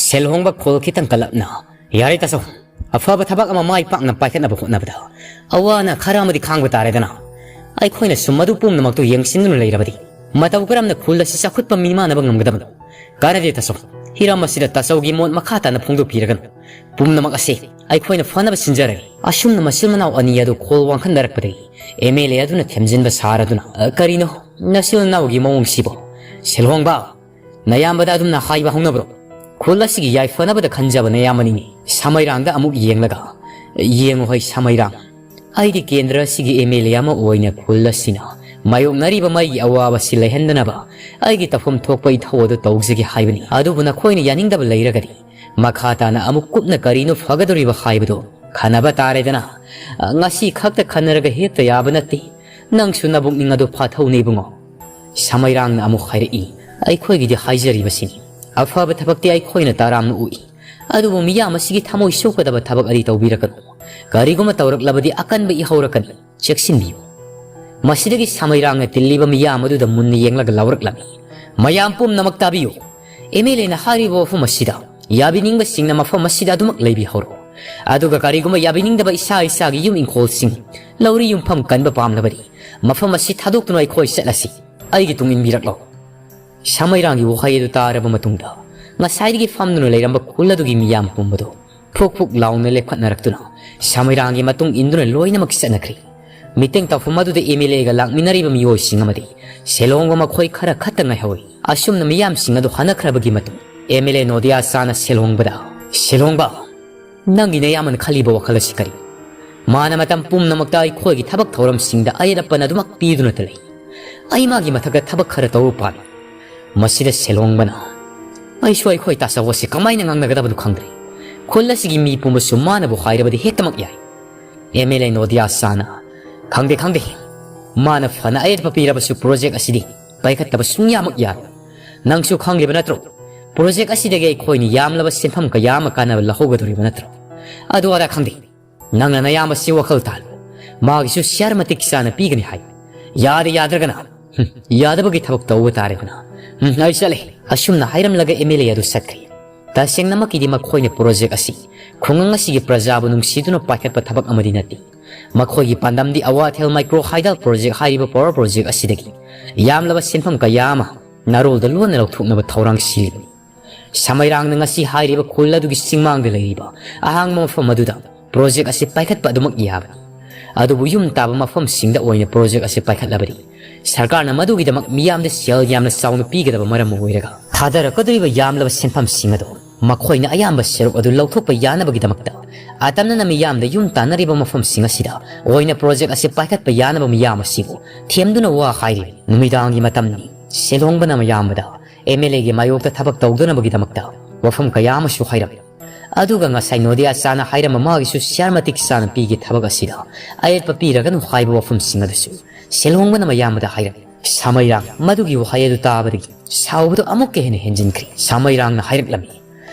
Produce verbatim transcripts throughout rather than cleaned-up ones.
ꯁꯦꯜꯍꯣꯡꯕ ꯈꯣꯜ ꯈꯤꯇꯪ ꯀꯜꯂꯞꯅ, "ꯌꯥꯔꯦ ꯇꯥꯆꯧ, ꯑꯐꯕ ꯊꯕꯛ ꯑꯃ ꯃꯥꯏ ꯄꯥꯛꯅ ꯄꯥꯏꯈꯠꯅꯕ ꯍꯣꯠꯅꯕꯗ ꯑꯋꯥ ꯑꯅꯥ ꯈꯔ ꯑꯃꯗꯤ ꯈꯥꯡꯕ ꯇꯥꯔꯦꯗꯅ꯫ ꯑꯩꯈꯣꯏꯅ ꯁꯨꯝ ꯃꯗꯨ ꯄꯨꯝꯅꯃꯛꯇꯨ ꯌꯦꯡꯁꯤꯟꯗꯨꯅ ꯂꯩꯔꯕꯗꯤ ꯃꯇꯧ ꯀꯔꯝꯅ ꯈꯨꯜ ꯑꯁꯤ ꯆꯥꯎꯈꯠꯄ ꯃꯤꯃꯥꯟꯅꯕ ꯉꯝꯒꯗꯕꯅꯣ? ꯀꯥꯟꯅꯗꯦ ꯇꯥꯆꯧ, ꯍꯤꯔꯝ ꯑꯁꯤꯗ ꯇꯥꯆꯧꯒꯤ ꯃꯣꯠ ꯃꯈꯥ ꯇꯥꯅ ꯐꯣꯡꯗꯣꯛꯄꯤꯔꯒꯅꯨ꯫ ꯄꯨꯝꯅꯃꯛ ꯑꯁꯤ ꯑꯩꯈꯣꯏꯅ ꯐꯅꯕ ꯁꯤꯟꯖꯔꯒꯦ꯫" ꯑꯁꯨꯝꯅ ꯃꯆꯤꯟ ꯃꯅꯥꯎ ꯑꯅꯤ ꯑꯗꯨ ꯈꯣꯜ ꯋꯥꯡꯈꯠꯅꯔꯛꯄꯗꯒꯤ ꯑꯦꯝ ꯑꯦꯜ ꯑꯦ ꯑꯗꯨꯅ ꯊꯦꯝꯖꯤꯟꯕ ꯁꯥꯔꯗꯨꯅ, "ꯀꯔꯤꯅꯣ ꯅꯆꯤꯜ ꯅꯅꯥꯎꯒꯤ ꯃꯑꯣꯡꯁꯤꯕꯣ? ꯁꯦꯜꯍꯣꯡꯕ, ꯅꯌꯥꯝꯕꯗ ꯑꯗꯨꯝꯅ ꯍꯥꯏꯕ ꯍꯧꯅꯕ꯭ꯔꯣ? ꯈꯨꯜ ꯑꯁꯤꯒꯤ ꯌꯥꯏꯐꯅꯕꯗ ꯈꯟꯖꯕ ꯅꯌꯥꯝꯕꯅꯤꯅꯦ꯫" ꯁꯃꯩꯔꯥꯡꯗ ꯑꯃꯨꯛ ꯌꯦꯡꯂꯒ, "ꯌꯦꯡꯉꯨ ꯍꯣꯏ ꯁꯃꯩꯔꯥꯡ, ꯑꯩꯗꯤ ꯀꯦꯟꯗ꯭ꯔ ꯑꯁꯤꯒꯤ ꯑꯦꯝ ꯑꯦꯜ ꯑꯦ ꯑꯃ ꯑꯣꯏꯅ ꯈꯨꯜ ꯑꯁꯤꯅ ꯃꯥꯌꯣꯛꯅꯔꯤꯕ ꯃꯩꯒꯤ ꯑꯋꯥꯕꯁꯤ ꯂꯩꯍꯟꯗꯅꯕ ꯑꯩꯒꯤ ꯇꯧꯐꯝ ꯊꯣꯛꯄ ꯏꯊꯧ ꯑꯗꯨ ꯇꯧꯖꯒꯦ ꯍꯥꯏꯕꯅꯤ꯫ ꯑꯗꯨꯕꯨ ꯅꯈꯣꯏꯅ ꯌꯥꯅꯤꯡꯗꯕ ꯂꯩꯔꯒꯗꯤ ꯃꯈꯥ ꯇꯥꯅ ꯑꯃꯨꯛ ꯀꯨꯞꯅ ꯀꯔꯤꯅꯣ ꯐꯒꯗꯧꯔꯤꯕ ꯍꯥꯏꯕꯗꯨ ꯈꯟꯅꯕ ꯇꯥꯔꯦꯗꯅ꯫ ꯉꯁꯤ ꯈꯛꯇ ꯈꯟꯅꯔꯒ ꯍꯦꯛꯇ ꯌꯥꯕ ꯅꯠꯇꯦ꯫ ꯅꯪꯁꯨ ꯅꯕꯨꯛꯅꯤꯡ ꯑꯗꯨ ꯐꯥꯊꯧꯅꯦ ꯏꯕꯨꯡꯉꯣ꯫" ꯁꯃꯩꯔꯥꯡꯅ ꯑꯃꯨꯛ ꯍꯥꯏꯔꯛꯏ, "ꯑꯩꯈꯣꯏꯒꯤꯗꯤ ꯍꯥꯏꯖꯔꯤꯕꯁꯤꯅꯤ, ꯑꯐꯕ ꯊꯕꯛꯇꯤ ꯑꯩꯈꯣꯏꯅ ꯇꯔꯥꯝꯅ ꯎꯏ꯫ ꯑꯗꯨꯕꯨ ꯃꯤꯌꯥꯝ ꯑꯁꯤꯒꯤ ꯊꯃꯣꯏ ꯁꯣꯛꯀꯗꯕ ꯊꯕꯛ ꯑꯗꯤ ꯇꯧꯕꯤꯔꯛꯀꯅꯨ꯫ ꯀꯔꯤꯒꯨꯝꯕ ꯇꯧꯔꯛꯂꯕꯗꯤ ꯑꯀꯟꯕ ꯏꯍꯧꯔꯛꯀꯅꯤ, ꯆꯦꯛꯁꯤꯟꯕꯤꯌꯨ꯫" ꯃꯁꯤꯗꯒꯤ ꯁꯃꯩꯔꯥꯡꯅ ꯇꯤꯜꯂꯤꯕ ꯃꯤꯌꯥꯝ ꯑꯗꯨꯗ ꯃꯨꯟꯅ ꯌꯦꯡꯂꯒ ꯂꯥꯎꯔꯛꯂꯝꯃꯤ, "ꯃꯌꯥꯝ ꯄꯨꯝꯅꯃꯛ ꯇꯥꯕꯤꯌꯨ꯫ ꯑꯦꯝ ꯑꯦꯜ ꯑꯦꯅ ꯍꯥꯏꯔꯤꯕ ꯋꯥꯐꯝ ꯑꯁꯤꯗ ꯌꯥꯕꯤꯅꯤꯡꯕꯁꯤꯡꯅ ꯃꯐꯝ ꯑꯁꯤꯗ ꯑꯗꯨꯃꯛ ꯂꯩꯕꯤꯍꯧꯔꯣ꯫ ꯑꯗꯨꯒ ꯀꯔꯤꯒꯨꯝꯕ ꯌꯥꯕꯤꯅꯤꯡꯗꯕ ꯏꯁꯥ ꯏꯁꯥꯒꯤ ꯌꯨꯝ ꯏꯪꯈꯣꯜꯁꯤꯡ, ꯂꯧꯔꯤ ꯌꯨꯝꯐꯝ ꯀꯟꯕ ꯄꯥꯝꯂꯕꯗꯤ ꯃꯐꯝ ꯑꯁꯤ ꯊꯥꯗꯣꯛꯇꯨꯅ ꯑꯩꯈꯣꯏ ꯆꯠꯂꯁꯤ꯫ ꯑꯩꯒꯤ ꯇꯨꯡ ꯏꯟꯕꯤꯔꯛꯂꯣ꯫" ꯁꯃꯩꯔꯥꯡꯒꯤ ꯋꯥꯍꯩ ꯑꯗꯨ ꯇꯥꯔꯕ ꯃꯇꯨꯡꯗ ꯉꯁꯥꯏꯗꯒꯤ ꯐꯝꯗꯨꯅ ꯂꯩꯔꯝꯕ ꯈꯨꯜ ꯑꯗꯨꯒꯤ ꯃꯤꯌꯥꯝ ꯄꯨꯝꯕꯗꯨ ꯐꯨꯛ ꯐꯨꯛ ꯂꯥꯎꯅ ꯂꯦꯞꯈꯠꯅꯔꯛꯇꯨꯅ ꯁꯃꯩꯔꯥꯡꯒꯤ ꯃꯇꯨꯡ ꯏꯟꯗꯨꯅ ꯂꯣꯏꯅꯃꯛ ꯆꯠꯅꯈ꯭ꯔꯦ꯫ ꯃꯤꯇꯩ ꯇꯧꯐꯝ ꯑꯗꯨꯗ ꯑꯦꯝ ꯑꯦꯜ ꯑꯦꯒ ꯂꯥꯛꯃꯤꯟꯅꯔꯤꯕ ꯃꯤꯑꯣꯏꯁꯤꯡ ꯑꯃꯗꯤ ꯁꯦꯜꯍꯣꯡꯕ ꯃꯈꯣꯏ ꯈꯔ ꯈꯛꯇ ꯉꯥꯏꯍꯧꯏ꯫ ꯑꯁꯨꯝꯅ ꯃꯤꯌꯥꯝꯁꯤꯡ ꯑꯗꯨ ꯍꯟꯅꯈ꯭ꯔꯕꯒꯤ ꯃꯇꯨꯡ ꯑꯦꯝ ꯑꯦꯜ ꯑꯦ ꯅꯣꯗꯤꯌꯥ ꯁꯥꯅ ꯁꯦꯜꯍꯣꯡꯕꯗ, "ꯁꯦꯜꯍꯣꯡꯕ, ꯅꯪꯒꯤ ꯅꯌꯥꯝꯕꯅ ꯈꯜꯂꯤꯕ ꯋꯥꯈꯜ ꯑꯁꯤ ꯀꯔꯤ? ꯃꯥꯅ ꯃꯇꯝ ꯄꯨꯝꯅꯃꯛꯇ ꯑꯩꯈꯣꯏꯒꯤ ꯊꯕꯛ ꯊꯧꯔꯝꯁꯤꯡꯗ ꯑꯌꯦꯠ ꯑꯄꯟ ꯑꯗꯨꯃꯛ ꯄꯤꯗꯨꯅꯇ ꯂꯩ꯫ ꯑꯩ ꯃꯥꯒꯤ ꯃꯊꯛꯇ ꯊꯕꯛ ꯈꯔ ꯇꯧꯕ ꯄꯥꯝꯃꯤ꯫" ꯃꯁꯤꯗ ꯁꯦꯜꯍꯣꯡꯕꯅ, "ꯑꯩꯁꯨ ꯑꯩꯈꯣꯏ ꯇꯥꯆꯧ ꯑꯁꯤ ꯀꯃꯥꯏꯅ ꯉꯥꯡꯅꯒꯗꯕꯅꯣ ꯈꯪꯗ꯭ꯔꯦ꯫ ꯈꯨꯜ ꯑꯁꯤꯒꯤ ꯃꯤ ꯄꯨꯝꯕꯁꯨ ꯃꯥꯅꯕꯨ ꯍꯥꯏꯔꯕꯗꯤ ꯍꯦꯛꯇꯃꯛ ꯌꯥꯏ꯫" ꯑꯦꯝ ꯑꯦꯜ ꯑꯦ ꯅꯣꯗꯤꯌꯥ ꯁꯥꯅ, "ꯈꯪꯗꯦ, ꯈꯪꯗꯦ꯫ ꯃꯥꯅ ꯐꯅ ꯑꯌꯦꯠꯄ ꯄꯤꯔꯕꯁꯨ ꯄ꯭ꯔꯣꯖꯦꯛ ꯑꯁꯤꯗꯤ ꯄꯥꯏꯈꯠꯇꯕ ꯁꯨꯡꯌꯥꯃꯛ ꯌꯥꯔꯣꯏ꯫ ꯅꯪꯁꯨ ꯈꯪꯂꯤꯕ ꯅꯠꯇ꯭ꯔꯣ? ꯄ꯭ꯔꯣꯖꯦꯛ ꯑꯁꯤꯗꯒꯤ ꯑꯩꯈꯣꯏꯅ ꯌꯥꯝꯂꯕ ꯁꯦꯟꯐꯝ ꯀꯌꯥ ꯑꯃ ꯀꯥꯟꯅꯕ ꯂꯧꯍꯧꯒꯗꯧꯔꯤꯕ ꯅꯠꯇ꯭ꯔꯣ? ꯑꯗꯨ ꯑꯗꯥ ꯈꯪꯗꯦ꯫ ꯅꯪꯅ ꯅꯌꯥꯝꯕꯁꯤ ꯋꯥꯈꯜ ꯇꯥꯍꯜꯂꯨ꯫ ꯃꯥꯒꯤꯁꯨ ꯁꯤꯌꯥꯔ ꯃꯇꯤꯛ ꯆꯥꯅ ꯄꯤꯒꯅꯤ ꯍꯥꯏ꯫ ꯌꯥꯗꯦ ꯌꯥꯗ꯭ꯔꯒꯅ, ꯍꯨꯝ, ꯌꯥꯗꯕꯒꯤ ꯊꯕꯛ ꯇꯧꯕ ꯇꯥꯔꯦꯗꯅ꯫ ꯍꯨꯝ, ꯑꯩ ꯆꯠꯂꯦ꯫" ꯑꯁꯨꯝꯅ ꯍꯥꯏꯔꯝꯂꯒ ꯑꯦꯝ ꯑꯦꯜ ꯑꯦ ꯑꯗꯨ ꯆꯠꯈ꯭ꯔꯦ꯫ ꯇꯁꯦꯡꯅꯃꯛꯀꯤꯗꯤ ꯃꯈꯣꯏꯅ ꯄ꯭ꯔꯣꯖꯦꯛ ꯑꯁꯤ ꯈꯨꯡꯒꯪ ꯑꯁꯤꯒꯤ ꯄ꯭ꯔꯖꯥꯕꯨ ꯅꯨꯡꯁꯤꯗꯨꯅ ꯄꯥꯏꯈꯠꯄ ꯊꯕꯛ ꯑꯃꯗꯤ ꯅꯠꯇꯦ꯫ ꯃꯈꯣꯏꯒꯤ ꯄꯥꯟꯗꯝꯗꯤ ꯑꯋꯥꯊꯦꯜ ꯃꯥꯏꯀ꯭ꯔꯣ ꯍꯥꯏꯗꯜ ꯄ꯭ꯔꯣꯖꯦꯛ ꯍꯥꯏꯔꯤꯕ ꯄꯥꯋꯔ ꯄ꯭ꯔꯣꯖꯦꯛ ꯑꯁꯤꯗꯒꯤ ꯌꯥꯝꯂꯕ ꯁꯦꯟꯐꯝ ꯀꯌꯥ ꯑꯃ ꯅꯥꯔꯣꯜꯗ ꯂꯣꯟꯅ ꯂꯧꯊꯣꯛꯅꯕ ꯊꯧꯔꯥꯡ ꯁꯤꯜꯂꯤꯕꯅꯤ꯫ ꯁꯃꯩꯔꯥꯡꯅ ꯉꯁꯤ ꯍꯥꯏꯔꯤꯕ ꯈꯨꯜ ꯑꯗꯨꯒꯤ ꯆꯤꯡꯃꯥꯡꯗ ꯂꯩꯔꯤꯕ ꯑꯍꯥꯡꯕ ꯃꯐꯝ ꯑꯗꯨꯗ ꯄ꯭ꯔꯣꯖꯦꯛ ꯑꯁꯤ ꯄꯥꯏꯈꯠꯄ ꯑꯗꯨꯃꯛ ꯌꯥꯕꯅꯤ꯫ ꯑꯗꯨꯕꯨ ꯌꯨꯝ ꯇꯥꯕ ꯃꯐꯝꯁꯤꯡꯗ ꯑꯣꯏꯅ ꯄ꯭ꯔꯣꯖꯦꯛ ꯑꯁꯤ ꯄꯥꯏꯈꯠꯂꯕꯗꯤ ꯁꯔꯀꯥꯔꯅ ꯃꯗꯨꯒꯤꯗꯃꯛ ꯃꯤꯌꯥꯝꯗ ꯁꯦꯜ ꯌꯥꯝꯅ ꯆꯥꯎꯅ ꯄꯤꯒꯗꯕ ꯃꯔꯝ ꯑꯣꯏꯔꯒ ꯊꯥꯗꯔꯛꯀꯗꯧꯔꯤꯕ ꯌꯥꯝꯂꯕ ꯁꯦꯟꯐꯝꯁꯤꯡ ꯑꯗꯨ ꯃꯈꯣꯏꯅ ꯑꯌꯥꯝꯕ ꯁꯔꯨꯛ ꯑꯗꯨ ꯂꯧꯊꯣꯛꯄ ꯌꯥꯅꯕꯒꯤꯗꯃꯛꯇ ꯑꯇꯝꯅꯅ ꯃꯤꯌꯥꯝꯗ ꯌꯨꯝ ꯇꯥꯟꯅꯔꯤꯕ ꯃꯐꯝꯁꯤꯡ ꯑꯁꯤꯗ ꯑꯣꯏꯅ ꯄ꯭ꯔꯣꯖꯦꯛ ꯑꯁꯤ ꯄꯥꯏꯈꯠꯄ ꯌꯥꯅꯕ ꯃꯤꯌꯥꯝ ꯑꯁꯤꯕꯨ ꯊꯦꯝꯗꯨꯅ ꯋꯥ ꯍꯥꯏꯔꯤ꯫ ꯅꯨꯃꯤꯗꯥꯡꯒꯤ ꯃꯇꯝꯅꯤ꯫ ꯁꯦꯜꯍꯣꯡꯕꯅ ꯃꯌꯥꯝꯕꯗ ꯑꯦꯝ ꯑꯦꯜ ꯑꯦꯒꯤ ꯃꯥꯌꯣꯛꯇ ꯊꯕꯛ ꯇꯧꯗꯅꯕꯒꯤꯗꯃꯛꯇ ꯋꯥꯐꯝ ꯀꯌꯥ ꯑꯃꯁꯨ ꯍꯥꯏꯔꯝꯃꯤ꯫ ꯑꯗꯨꯒ ꯉꯁꯥꯏ ꯅꯣꯗꯤꯌꯥ ꯆꯥꯅ ꯍꯥꯏꯔꯝꯕ ꯃꯥꯒꯤꯁꯨ ꯁꯤꯌꯥꯔ ꯃꯇꯤꯛ ꯆꯥꯅ ꯄꯤꯒꯦ ꯊꯕꯛ ꯑꯁꯤꯗ ꯑꯌꯦꯠꯄ ꯄꯤꯔꯒꯅꯨ ꯍꯥꯏꯕ ꯋꯥꯐꯝꯁꯤꯡ ꯑꯗꯨꯁꯨ ꯁꯦꯜꯍꯣꯡꯕꯅ ꯃꯌꯥꯝꯕꯗ ꯍꯥꯏꯔꯝꯃꯤ꯫ ꯁꯃꯩꯔꯥꯡ ꯃꯗꯨꯒꯤ ꯋꯥꯍꯩ ꯑꯗꯨ ꯇꯥꯕꯗꯒꯤ ꯁꯥꯎꯕꯗꯨ ꯑꯃꯨꯛꯀ ꯍꯦꯟꯅ ꯍꯦꯟꯖꯤꯟꯈ꯭ꯔꯦ꯫ ꯁꯃꯩꯔꯥꯡꯅ ꯍꯥꯏꯔꯛꯂꯝꯃꯤ,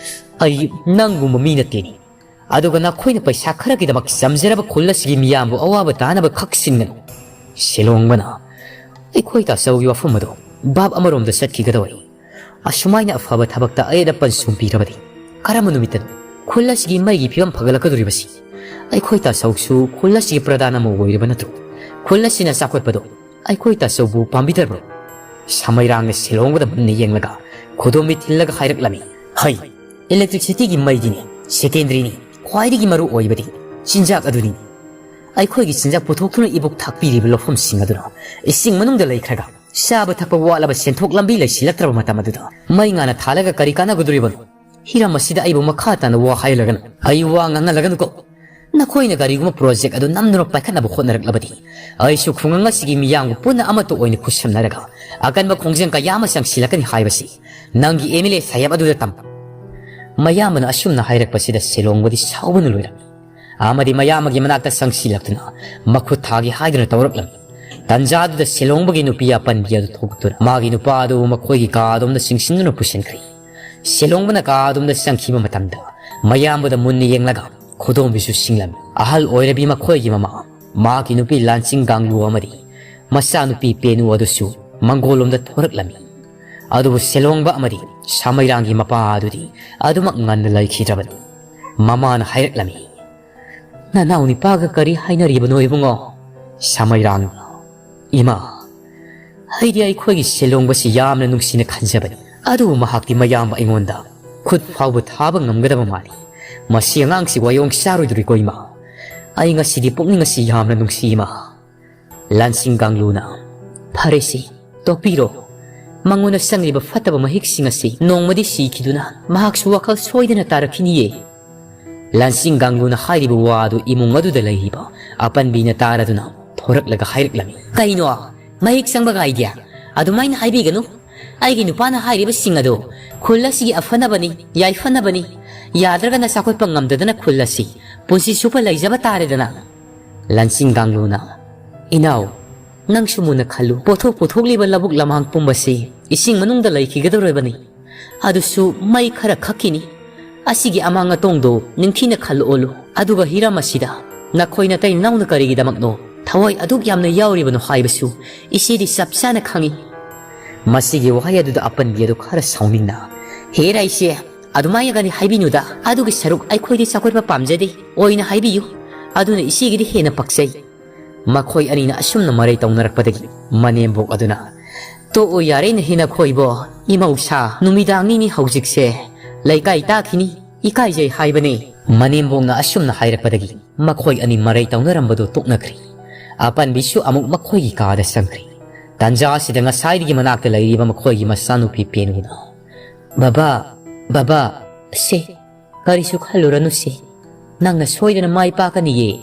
"ꯑꯩ ꯅꯪꯒꯨꯝꯕ ꯃꯤ ꯅꯠꯇꯦꯅꯤ꯫ ꯑꯗꯨꯒ ꯅꯈꯣꯏꯅ ꯄꯩꯁꯥ ꯈꯔꯒꯤꯗꯃꯛ ꯆꯝꯖꯔꯕ ꯈꯨꯜ ꯑꯁꯤꯒꯤ ꯃꯤꯌꯥꯝꯕꯨ ꯑꯋꯥꯕ ꯇꯥꯅꯕ ꯈꯛ ꯁꯤꯟꯒꯅꯨ꯫" ꯁꯦꯜꯍꯣꯡꯕꯅ, "ꯑꯩꯈꯣꯏ ꯇꯥꯆꯧꯒꯤ ꯋꯥꯐꯝ ꯑꯗꯨ ꯚꯥꯞ ꯑꯃꯔꯣꯝꯗ ꯆꯠꯈꯤꯒꯗꯧꯔꯦ꯫ ꯑꯁꯨꯃꯥꯏꯅ ꯑꯐꯕ ꯊꯕꯛꯇ ꯑꯌꯦꯠ ꯑꯄꯟ ꯁꯨꯝ ꯄꯤꯔꯕꯗꯤ ꯀꯔꯝꯕ ꯅꯨꯃꯤꯠꯇꯅꯣ ꯈꯨꯜ ꯑꯁꯤꯒꯤ ꯃꯩꯒꯤ ꯐꯤꯕꯝ ꯐꯒꯠꯂꯛꯀꯗꯧꯔꯤꯕꯁꯤ? ꯑꯩꯈꯣꯏ ꯇꯥꯆꯧꯁꯨ ꯈꯨꯜ ꯑꯁꯤꯒꯤ ꯄ꯭ꯔꯙꯥꯟ ꯑꯃ ꯑꯣꯏꯔꯤꯕ ꯅꯠꯇ꯭ꯔꯣ? ꯈꯨꯜ ꯑꯁꯤꯅ ꯆꯥꯎꯈꯠꯄꯗꯣ ꯑꯩꯈꯣꯏ ꯇꯥꯆꯧꯕꯨ ꯄꯥꯝꯕꯤꯗꯕ꯭ꯔꯣ?" ꯁꯃꯩꯔꯥꯡꯅ ꯁꯦꯜꯍꯣꯡꯕꯗ ꯃꯨꯟꯅ ꯌꯦꯡꯂꯒ ꯈꯨꯗꯣꯝꯕꯤ ꯊꯤꯜꯂꯒ ꯍꯥꯏꯔꯛꯂꯝꯃꯤ, "ꯍꯩ, ꯏꯂꯦꯛꯇ꯭ꯔꯤꯁꯤꯇꯤꯒꯤ ꯃꯩꯗꯤꯅꯦ ꯁꯦꯀꯦꯟꯗꯔꯤꯅꯤ, ꯈ꯭ꯋꯥꯏꯗꯒꯤ ꯃꯔꯨ ꯑꯣꯏꯕꯗꯤ ꯆꯤꯟꯖꯥꯛ ꯑꯗꯨꯅꯤ꯫ ꯑꯩꯈꯣꯏꯒꯤ ꯆꯤꯟꯖꯥꯛ ꯄꯨꯊꯣꯛꯇꯨꯅ ꯏꯕꯣꯛ ꯊꯥꯛꯄꯤꯔꯤꯕ ꯂꯧꯐꯝꯁꯤꯡ ꯑꯗꯨꯅ ꯏꯁꯤꯡ ꯃꯅꯨꯡꯗ ꯂꯩꯈ꯭ꯔꯒ ꯆꯥꯕ ꯊꯛꯄ ꯋꯥꯠꯂꯕ ꯁꯦꯟꯊꯣꯛ ꯂꯝꯕꯤ ꯂꯩꯁꯤꯜꯂꯛꯇ꯭ꯔꯕ ꯃꯇꯝ ꯑꯗꯨꯗ ꯃꯩ ꯉꯥꯅ ꯊꯥꯜꯂꯒ ꯀꯔꯤ ꯀꯥꯟꯅꯒꯗꯣꯔꯤꯕꯅꯣ? ꯍꯤꯔꯝ ꯑꯁꯤꯗ ꯑꯩꯕꯨ ꯃꯈꯥ ꯇꯥꯅ ꯋꯥ ꯍꯥꯏꯍꯜꯂꯒꯅꯨ, ꯑꯩ ꯋꯥ ꯉꯥꯡꯍꯜꯂꯒꯅꯨꯀꯣ꯫ ꯅꯈꯣꯏꯅ ꯀꯔꯤꯒꯨꯝꯕ ꯄ꯭ꯔꯣꯖꯦꯛ ꯑꯗꯨ ꯅꯝꯗꯨꯅ ꯄꯥꯏꯈꯠꯅꯕ ꯍꯣꯠꯅꯔꯛꯂꯕꯗꯤ ꯑꯩꯁꯨ ꯈꯨꯡꯒꯪ ꯑꯁꯤꯒꯤ ꯃꯤꯌꯥꯝꯒ ꯄꯨꯟꯅ ꯑꯃꯠꯇ ꯑꯣꯏꯅ ꯈꯨꯠꯁꯝꯅꯔꯒ ꯑꯀꯟꯕ ꯈꯣꯡꯖꯪ ꯀꯌꯥ ꯑꯃ ꯆꯪꯁꯤꯜꯂꯛꯀꯅꯤ ꯍꯥꯏꯕꯁꯤ ꯅꯪꯒꯤ ꯑꯦꯝ ꯑꯦꯜ ꯑꯦ ꯁꯥꯍꯦꯕ ꯑꯗꯨꯗ ꯇꯝ꯫" ꯃꯌꯥꯝꯕꯅ ꯑꯁꯨꯝꯅ ꯍꯥꯏꯔꯛꯄꯁꯤꯗ ꯁꯦꯜꯍꯣꯡꯕꯗꯤ ꯁꯥꯎꯕꯅ ꯂꯣꯏꯔꯝꯃꯤ꯫ ꯑꯃꯗꯤ ꯃꯌꯥꯝꯕꯒꯤ ꯃꯅꯥꯛꯇ ꯆꯪꯁꯤꯜꯂꯛꯇꯨꯅ ꯃꯈꯨꯠ ꯊꯥꯒꯦ ꯍꯥꯏꯗꯨꯅ ꯇꯧꯔꯛꯂꯝꯃꯤ꯫ ꯇꯟꯖꯥꯗꯨꯗ ꯁꯦꯜꯍꯣꯡꯕꯒꯤ ꯅꯨꯄꯤ ꯑꯄꯟꯕꯤ ꯑꯗꯨ ꯊꯣꯛꯇꯨꯅ ꯃꯥꯒꯤ ꯅꯨꯄꯥ ꯑꯗꯨ ꯃꯈꯣꯏꯒꯤ ꯀꯥ ꯑꯗꯣꯝꯗ ꯆꯤꯡꯁꯤꯟꯗꯨꯅ ꯄꯨꯁꯤꯟꯈ꯭ꯔꯦ꯫ ꯁꯦꯜꯍꯣꯡꯕꯅ ꯀꯥ ꯑꯗꯣꯝꯗ ꯆꯪꯈꯤꯕ ꯃꯇꯝꯗ ꯃꯌꯥꯝꯕꯗ ꯃꯨꯟꯅ ꯌꯦꯡꯂꯒ ꯈꯨꯗꯣꯝꯕꯤꯁꯨ ꯁꯤꯡꯂꯝꯃꯤ꯫ ꯑꯍꯜ ꯑꯣꯏꯔꯕꯤ ꯃꯈꯣꯏꯒꯤ ꯃꯃꯥ, ꯃꯍꯥꯛꯀꯤ ꯅꯨꯄꯤ ꯂꯥꯟꯆꯤꯡ ꯒꯥꯡꯂꯨ ꯑꯃꯗꯤ ꯃꯆꯥꯅꯨꯄꯤ ꯄꯦꯅꯨ ꯑꯗꯨꯁꯨ ꯃꯪꯒꯣꯜꯂꯣꯝꯗ ꯊꯣꯔꯛꯂꯝꯃꯤ꯫ ꯑꯗꯨꯕꯨ ꯁꯦꯂꯣꯡꯕ ꯑꯃꯗꯤ ꯁꯥꯃꯩꯔꯥꯡꯒꯤ ꯃꯄꯥ ꯑꯗꯨꯗꯤ ꯑꯗꯨꯃꯛ ꯉꯟꯅ ꯂꯩꯈꯤꯗ꯭ꯔꯕꯅꯤ꯫ ꯃꯃꯥꯅ ꯍꯥꯏꯔꯛꯂꯝꯃꯤ, "ꯅꯅꯥꯎ ꯅꯤꯄꯥꯒ ꯀꯔꯤ ꯍꯥꯏꯅꯔꯤꯕꯅꯣ ꯏꯕꯨꯡꯉꯣ?" ꯁꯥꯃꯩꯔꯥꯡꯅ, "ꯏꯃꯥ, ꯑꯩꯗꯤ ꯑꯩꯈꯣꯏꯒꯤ ꯁꯦꯂꯣꯡꯕꯁꯤ ꯌꯥꯝꯅ ꯅꯨꯡꯁꯤꯅ ꯈꯟꯖꯕꯅꯤ꯫ ꯑꯗꯨꯕꯨ ꯃꯍꯥꯛꯇꯤ ꯃꯌꯥꯝꯕ ꯑꯩꯉꯣꯟꯗ ꯈꯨꯠ ꯐꯥꯎꯕ ꯊꯥꯕ ꯉꯝꯒꯗꯕ ꯃꯥꯜꯂꯤ꯫ ꯃꯁꯤ ꯑꯉꯥꯡꯁꯤ ꯋꯥꯌꯣꯡ ꯆꯥꯔꯣꯏꯗꯣꯔꯤꯀꯣ ꯏꯃꯥ꯫ ꯑꯩ ꯉꯁꯤꯗꯤ ꯄꯨꯛꯅꯤꯡ ꯑꯁꯤ ꯌꯥꯝꯅ ꯅꯨꯡꯁꯤ ꯏꯃꯥ꯫" ꯂꯥꯟꯁꯤꯡ ꯀꯥꯡꯂꯨꯅ, "ꯐꯔꯦꯁꯦ, ꯇꯣꯛꯄꯤꯔꯣ꯫ ꯃꯉꯣꯟꯗ ꯆꯪꯂꯤꯕ ꯐꯠꯇꯕ ꯃꯍꯤꯛꯁꯤꯡ ꯑꯁꯤ ꯅꯣꯡꯃꯗꯤ ꯁꯤꯈꯤꯗꯨꯅ ꯃꯍꯥꯛꯁꯨ ꯋꯥꯈꯜ ꯁꯣꯏꯗꯅ ꯇꯥꯔꯛꯈꯤꯅꯤꯌꯦ꯫" ꯂꯥꯟꯁꯤꯡ ꯀꯥꯡꯂꯨꯅ ꯍꯥꯏꯔꯤꯕ ꯋꯥ ꯑꯗꯨ ꯏꯃꯨꯡ ꯑꯗꯨꯗ ꯂꯩꯔꯤꯕ ꯑꯄꯟꯕꯤꯅ ꯇꯥꯔꯗꯨꯅ ꯊꯣꯔꯛꯂꯒ ꯍꯥꯏꯔꯛꯂꯝꯃꯤ, "ꯀꯩꯅꯣ? ꯃꯍꯤꯛ ꯆꯪꯕꯒ ꯑꯥꯏꯗꯤꯌꯥ? ꯑꯗꯨꯃꯥꯏꯅ ꯍꯥꯏꯕꯤꯒꯅꯨ꯫ ꯑꯩꯒꯤ ꯅꯨꯄꯥꯅ ꯍꯥꯏꯔꯤꯕꯁꯤꯡ ꯑꯗꯨ ꯈꯨꯜ ꯑꯁꯤꯒꯤ ꯑꯐꯅꯕꯅꯤ, ꯌꯥꯏꯐꯅꯕꯅꯤ꯫ ꯌꯥꯗ꯭ꯔꯒꯅ ꯆꯥꯎꯈꯠꯄ ꯉꯝꯗꯗꯅ ꯈꯨꯜ ꯑꯁꯤ ꯄꯨꯟꯁꯤ ꯆꯨꯞꯄ ꯂꯩꯖꯕ ꯇꯥꯔꯦꯗꯅ꯫" ꯂꯥꯟꯁꯤꯡ ꯀꯥꯡꯂꯨꯅ, "ꯏꯅꯥꯎ, ꯅꯪꯁꯨ ꯃꯨꯟꯅ ꯈꯜꯂꯨ꯫ ꯄꯣꯠꯊꯣꯛ ꯄꯨꯊꯣꯛꯂꯤꯕ ꯂꯧꯕꯨꯛ ꯂꯝꯍꯥꯡ ꯄꯨꯝꯕꯁꯤ ꯏꯁꯤꯡ ꯃꯅꯨꯡꯗ ꯂꯩꯈꯤꯒꯗꯧꯔꯕꯅꯤ꯫ ꯑꯗꯨꯁꯨ ꯃꯩ ꯈꯔ ꯈꯛꯀꯤꯅꯤ꯫ ꯑꯁꯤꯒꯤ ꯑꯃꯥꯡ ꯑꯇꯣꯡꯗꯣ ꯅꯤꯡꯊꯤꯅ ꯈꯜꯂꯣꯛꯑꯣꯂꯨ꯫ ꯑꯗꯨꯒ ꯍꯤꯔꯝ ꯑꯁꯤꯗ ꯅꯈꯣꯏ ꯅꯇꯩ ꯅꯅꯥꯎꯅ ꯀꯔꯤꯒꯤꯗꯃꯛꯅꯣ ꯊꯋꯥꯏ ꯑꯗꯨꯛ ꯌꯥꯝꯅ ꯌꯥꯎꯔꯤꯕꯅꯣ ꯍꯥꯏꯕꯁꯨ ꯏꯆꯦꯗꯤ ꯆꯞ ꯆꯥꯅ ꯈꯪꯏ꯫" ꯃꯁꯤꯒꯤ ꯋꯥꯍꯩ ꯑꯗꯨꯗ ꯑꯄꯟꯕꯤ ꯑꯗꯨ ꯈꯔ ꯁꯥꯎꯅꯤꯡꯅ, "ꯍꯦꯔꯥ ꯏꯆꯦ, ꯑꯗꯨꯃꯥꯏꯅꯒꯗꯤ ꯍꯥꯏꯕꯤꯅꯨꯗ꯫ ꯑꯗꯨꯒꯤ ꯁꯔꯨꯛ ꯑꯩꯈꯣꯏꯗꯤ ꯆꯥꯎꯈꯠꯄ ꯄꯥꯝꯖꯗꯦ꯫ ꯑꯣꯏꯅ ꯍꯥꯏꯕꯤꯌꯨ꯫ ꯑꯗꯨꯅ ꯏꯆꯦꯒꯤꯗꯤ ꯍꯦꯟꯅ ꯄꯛꯆꯩ꯫" ꯃꯈꯣꯏ ꯑꯅꯤꯅ ꯑꯁꯨꯝꯅ ꯃꯔꯩ ꯇꯧꯅꯔꯛꯄꯗꯒꯤ ꯃꯅꯦꯝꯕꯣꯛ ꯑꯗꯨꯅ, "ꯇꯣꯛꯑꯣ ꯌꯥꯔꯦ ꯅꯍꯦ ꯅꯈꯣꯏꯕꯣ꯫ ꯏꯃꯧꯁꯥ, ꯅꯨꯃꯤꯗꯥꯡꯅꯤꯅꯤ ꯍꯧꯖꯤꯛꯁꯦ꯫ ꯂꯩꯀꯥꯏ ꯇꯥꯈꯤꯅꯤ, ꯏꯀꯥꯏꯖꯩ ꯍꯥꯏꯕꯅꯦ꯫" ꯃꯅꯦꯝꯕꯣꯛꯅ ꯑꯁꯨꯝꯅ ꯍꯥꯏꯔꯛꯄꯗꯒꯤ ꯃꯈꯣꯏ ꯑꯅꯤ ꯃꯔꯩ ꯇꯧꯅꯔꯝꯕꯗꯨ ꯇꯣꯛꯅꯈ꯭ꯔꯦ꯫ ꯑꯄꯟꯕꯤꯁꯨ ꯑꯃꯨꯛ ꯃꯈꯣꯏꯒꯤ ꯀꯥꯗ ꯆꯪꯈ꯭ꯔꯦ꯫ ꯇꯥꯟꯖꯥ ꯑꯁꯤꯗ ꯉꯁꯥꯏꯗꯒꯤ ꯃꯅꯥꯛꯇ ꯂꯩꯔꯤꯕ ꯃꯈꯣꯏꯒꯤ ꯃꯆꯥꯅꯨꯄꯤ ꯄꯦꯅꯨꯅ, "ꯕꯕꯥ, ꯕꯕꯥ, ꯁꯦ, ꯀꯔꯤꯁꯨ ꯈꯜꯂꯨꯔꯅꯨꯁꯦ꯫ ꯅꯪꯅ ꯁꯣꯏꯗꯅ ꯃꯥꯏ ꯄꯥꯛꯀꯅꯤꯌꯦ꯫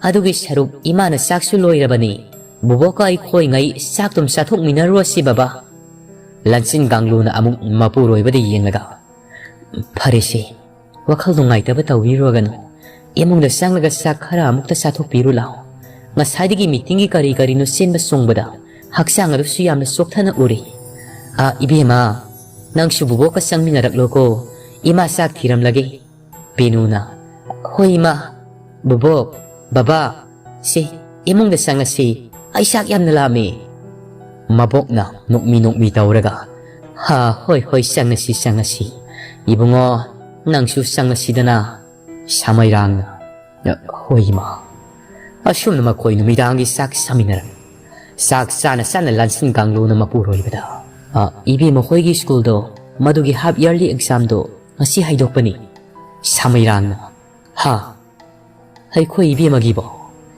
ꯑꯗꯨꯒꯤ ꯁꯔꯨꯛ ꯏꯃꯥꯅ ꯆꯥꯛꯁꯨ ꯂꯣꯏꯔꯕꯅꯤ꯫ ꯕꯨꯕꯣꯛꯀ ꯑꯩꯈꯣꯏꯉꯩ ꯆꯥꯛꯇꯨꯝ ꯆꯥꯊꯣꯛꯃꯤꯟꯅꯔꯨꯔꯁꯤ ꯕꯕꯥ꯫" ꯂꯟꯆꯤꯟ ꯒꯥꯡꯂꯨꯅ ꯑꯃꯨꯛ ꯃꯄꯨꯔꯣꯏꯕꯗ ꯌꯦꯡꯂꯒ, "ꯐꯔꯦꯁꯦ, ꯋꯥꯈꯜ ꯅꯨꯡꯉꯥꯏꯇꯕ ꯇꯧꯕꯤꯔꯨꯔꯒꯅꯨ꯫ ꯏꯃꯨꯡꯗ ꯆꯪꯂꯒ ꯆꯥꯛ ꯈꯔ ꯑꯃꯨꯛꯇ ꯆꯥꯊꯣꯛꯄꯤꯔꯨ ꯂꯥꯎ꯫ ꯉꯁꯥꯏꯗꯒꯤ ꯃꯤꯇꯤꯡꯒꯤ ꯀꯔꯤ ꯀꯔꯤꯅꯣ ꯆꯦꯟꯕ ꯆꯣꯡꯕꯗ ꯍꯛꯆꯥꯡ ꯑꯗꯨꯁꯨ ꯌꯥꯝꯅ ꯆꯣꯛꯊꯅ ꯎꯔꯦ꯫ ꯑꯥ, ꯏꯕꯦꯝꯃ, ꯅꯪꯁꯨ ꯕꯨꯕꯣꯛꯀ ꯆꯪꯃꯤꯟꯅꯔꯛꯂꯣꯀꯣ꯫ ꯏꯃꯥ ꯆꯥꯛ ꯊꯤꯔꯝꯂꯒꯦ꯫" ꯄꯦꯅꯨꯅ, "ꯍꯣꯏ ꯏꯃꯥ꯫ ꯕꯨꯕꯣꯛ, ꯕꯕꯥ, ꯁꯦ, ꯏꯃꯨꯡꯗ ꯆꯪꯉꯁꯤ꯫ ꯑꯩ ꯆꯥꯛ ꯌꯥꯝꯅ ꯂꯥꯝꯃꯦ꯫" ꯃꯕꯣꯛꯅ ꯅꯣꯛꯃꯤ ꯅꯣꯛꯃꯤ ꯇꯧꯔꯒ, ꯍꯥ, ꯍꯣꯏ, ꯍꯣꯏ, ꯆꯪꯉꯁꯤ, ꯆꯪꯉꯁꯤ꯫ ꯏꯕꯨꯡꯉꯣ, ꯅꯪꯁꯨ ꯆꯪꯉꯁꯤꯗꯅ꯫ ꯁꯥꯃꯩꯔꯥꯡꯅ, "ꯍꯣꯏ, ꯏꯃꯥ꯫" ꯑꯁꯨꯝꯅ ꯃꯈꯣꯏ ꯅꯨꯃꯤꯗꯥꯡꯒꯤ ꯆꯥꯛ ꯆꯥꯃꯤꯟꯅꯔꯝꯃꯤ꯫ ꯆꯥꯛ ꯆꯥꯅ ꯆꯥꯅ ꯂꯥꯟꯁꯤꯟ ꯀꯥꯡꯂꯨꯅ ꯃꯄꯨꯔꯣꯏꯕꯗ, "ꯑ, ꯏꯕꯦꯝꯃ ꯈꯣꯏꯒꯤ ꯁ꯭ꯀꯨꯜꯗꯣ ꯃꯗꯨꯒꯤ half yearly examꯗꯣ ꯉꯁꯤ ꯍꯥꯏꯗꯣꯛꯄꯅꯤ꯫" ꯁꯥꯃꯩꯔꯥꯡꯅ, "ꯍꯥ? ꯑꯩꯈꯣꯏ ꯏꯕꯦꯝꯃꯒꯤꯕꯣ?"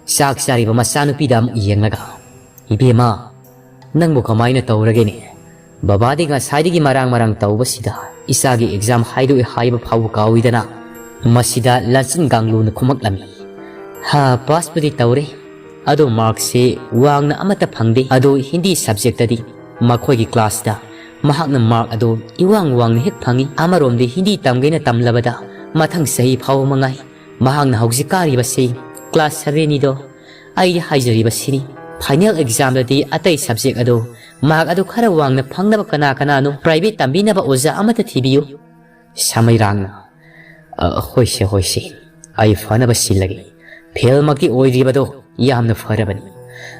ꯆꯥꯛ ꯆꯥꯔꯤꯕ ꯃꯆꯥꯅꯨꯄꯤꯗ ꯑꯃꯨꯛ ꯌꯦꯡꯂꯒ, "ꯏꯕꯦꯝꯃ, ꯅꯪꯕꯨ ꯀꯃꯥꯏꯅ ꯇꯧꯔꯒꯦꯅꯦ? ꯕꯕꯥꯗꯤ ꯉꯁꯥꯏꯗꯒꯤ ꯃꯔꯥꯡ ꯃꯔꯥꯡ ꯇꯧꯕꯁꯤꯗ ꯏꯆꯥꯒꯤ exam ꯍꯥꯏꯗꯣꯛꯑꯦ ꯍꯥꯏꯕ ꯐꯥꯎꯕ ꯀꯥꯎꯏꯗꯅ?" ꯃꯁꯤꯗ ꯂꯥꯟꯁꯤꯟ ꯀꯥꯡꯂꯨꯅ ꯈꯨꯝꯃꯛꯂꯝꯃꯤ, "ꯍꯥ, passꯄꯨꯗꯤ ꯇꯧꯔꯦ, ꯑꯗꯣ markꯁꯦ ꯋꯥꯡꯅ ꯑꯃꯠꯇ ꯐꯪꯗꯦ꯫ ꯑꯗꯣ ꯍꯤꯟꯗꯤ subjectꯇꯗꯤ ꯃꯈꯣꯏꯒꯤ classꯇ ꯃꯍꯥꯛꯅ mark ꯑꯗꯣ ꯏꯋꯥꯡ ꯋꯥꯡꯅ ꯍꯦꯛ ꯐꯪꯏ꯫ ꯑꯃꯔꯣꯝꯗꯤ ꯍꯤꯟꯗꯤ ꯇꯝꯒꯦꯅ ꯇꯝꯂꯕꯗ ꯃꯊꯪ ꯆꯍꯤ ꯐꯥꯎꯕ ꯃꯉꯥꯏ꯫ ꯃꯍꯥꯛꯅ ꯍꯧꯖꯤꯛ ꯀꯥꯔꯤꯕꯁꯤ class sevenꯅꯤꯗꯣ꯫ ꯑꯩꯗꯤ ꯍꯥꯏꯖꯔꯤꯕꯁꯤꯅꯤ, final examꯗꯗꯤ ꯑꯇꯩ subject ꯑꯗꯣ mark ꯑꯗꯨ ꯈꯔ ꯋꯥꯡꯅ ꯐꯪꯅꯕ ꯀꯅꯥ ꯀꯅꯥꯅꯣ private ꯇꯝꯕꯤꯅꯕ ꯑꯣꯖꯥ ꯑꯃꯠꯇ ꯊꯤꯕꯤꯌꯨ꯫" ꯁꯥꯃꯩꯔꯥꯡꯅ, "ꯑ, ꯍꯣꯏꯁꯦ, ꯍꯣꯏꯁꯦ, ꯑꯩ ꯐꯅꯕ ꯁꯤꯜꯂꯒꯦ꯫ Failꯃꯛꯇꯤ ꯑꯣꯏꯗ꯭ꯔꯤꯕꯗꯣ ꯌꯥꯝꯅ ꯐꯔꯕꯅꯤ꯫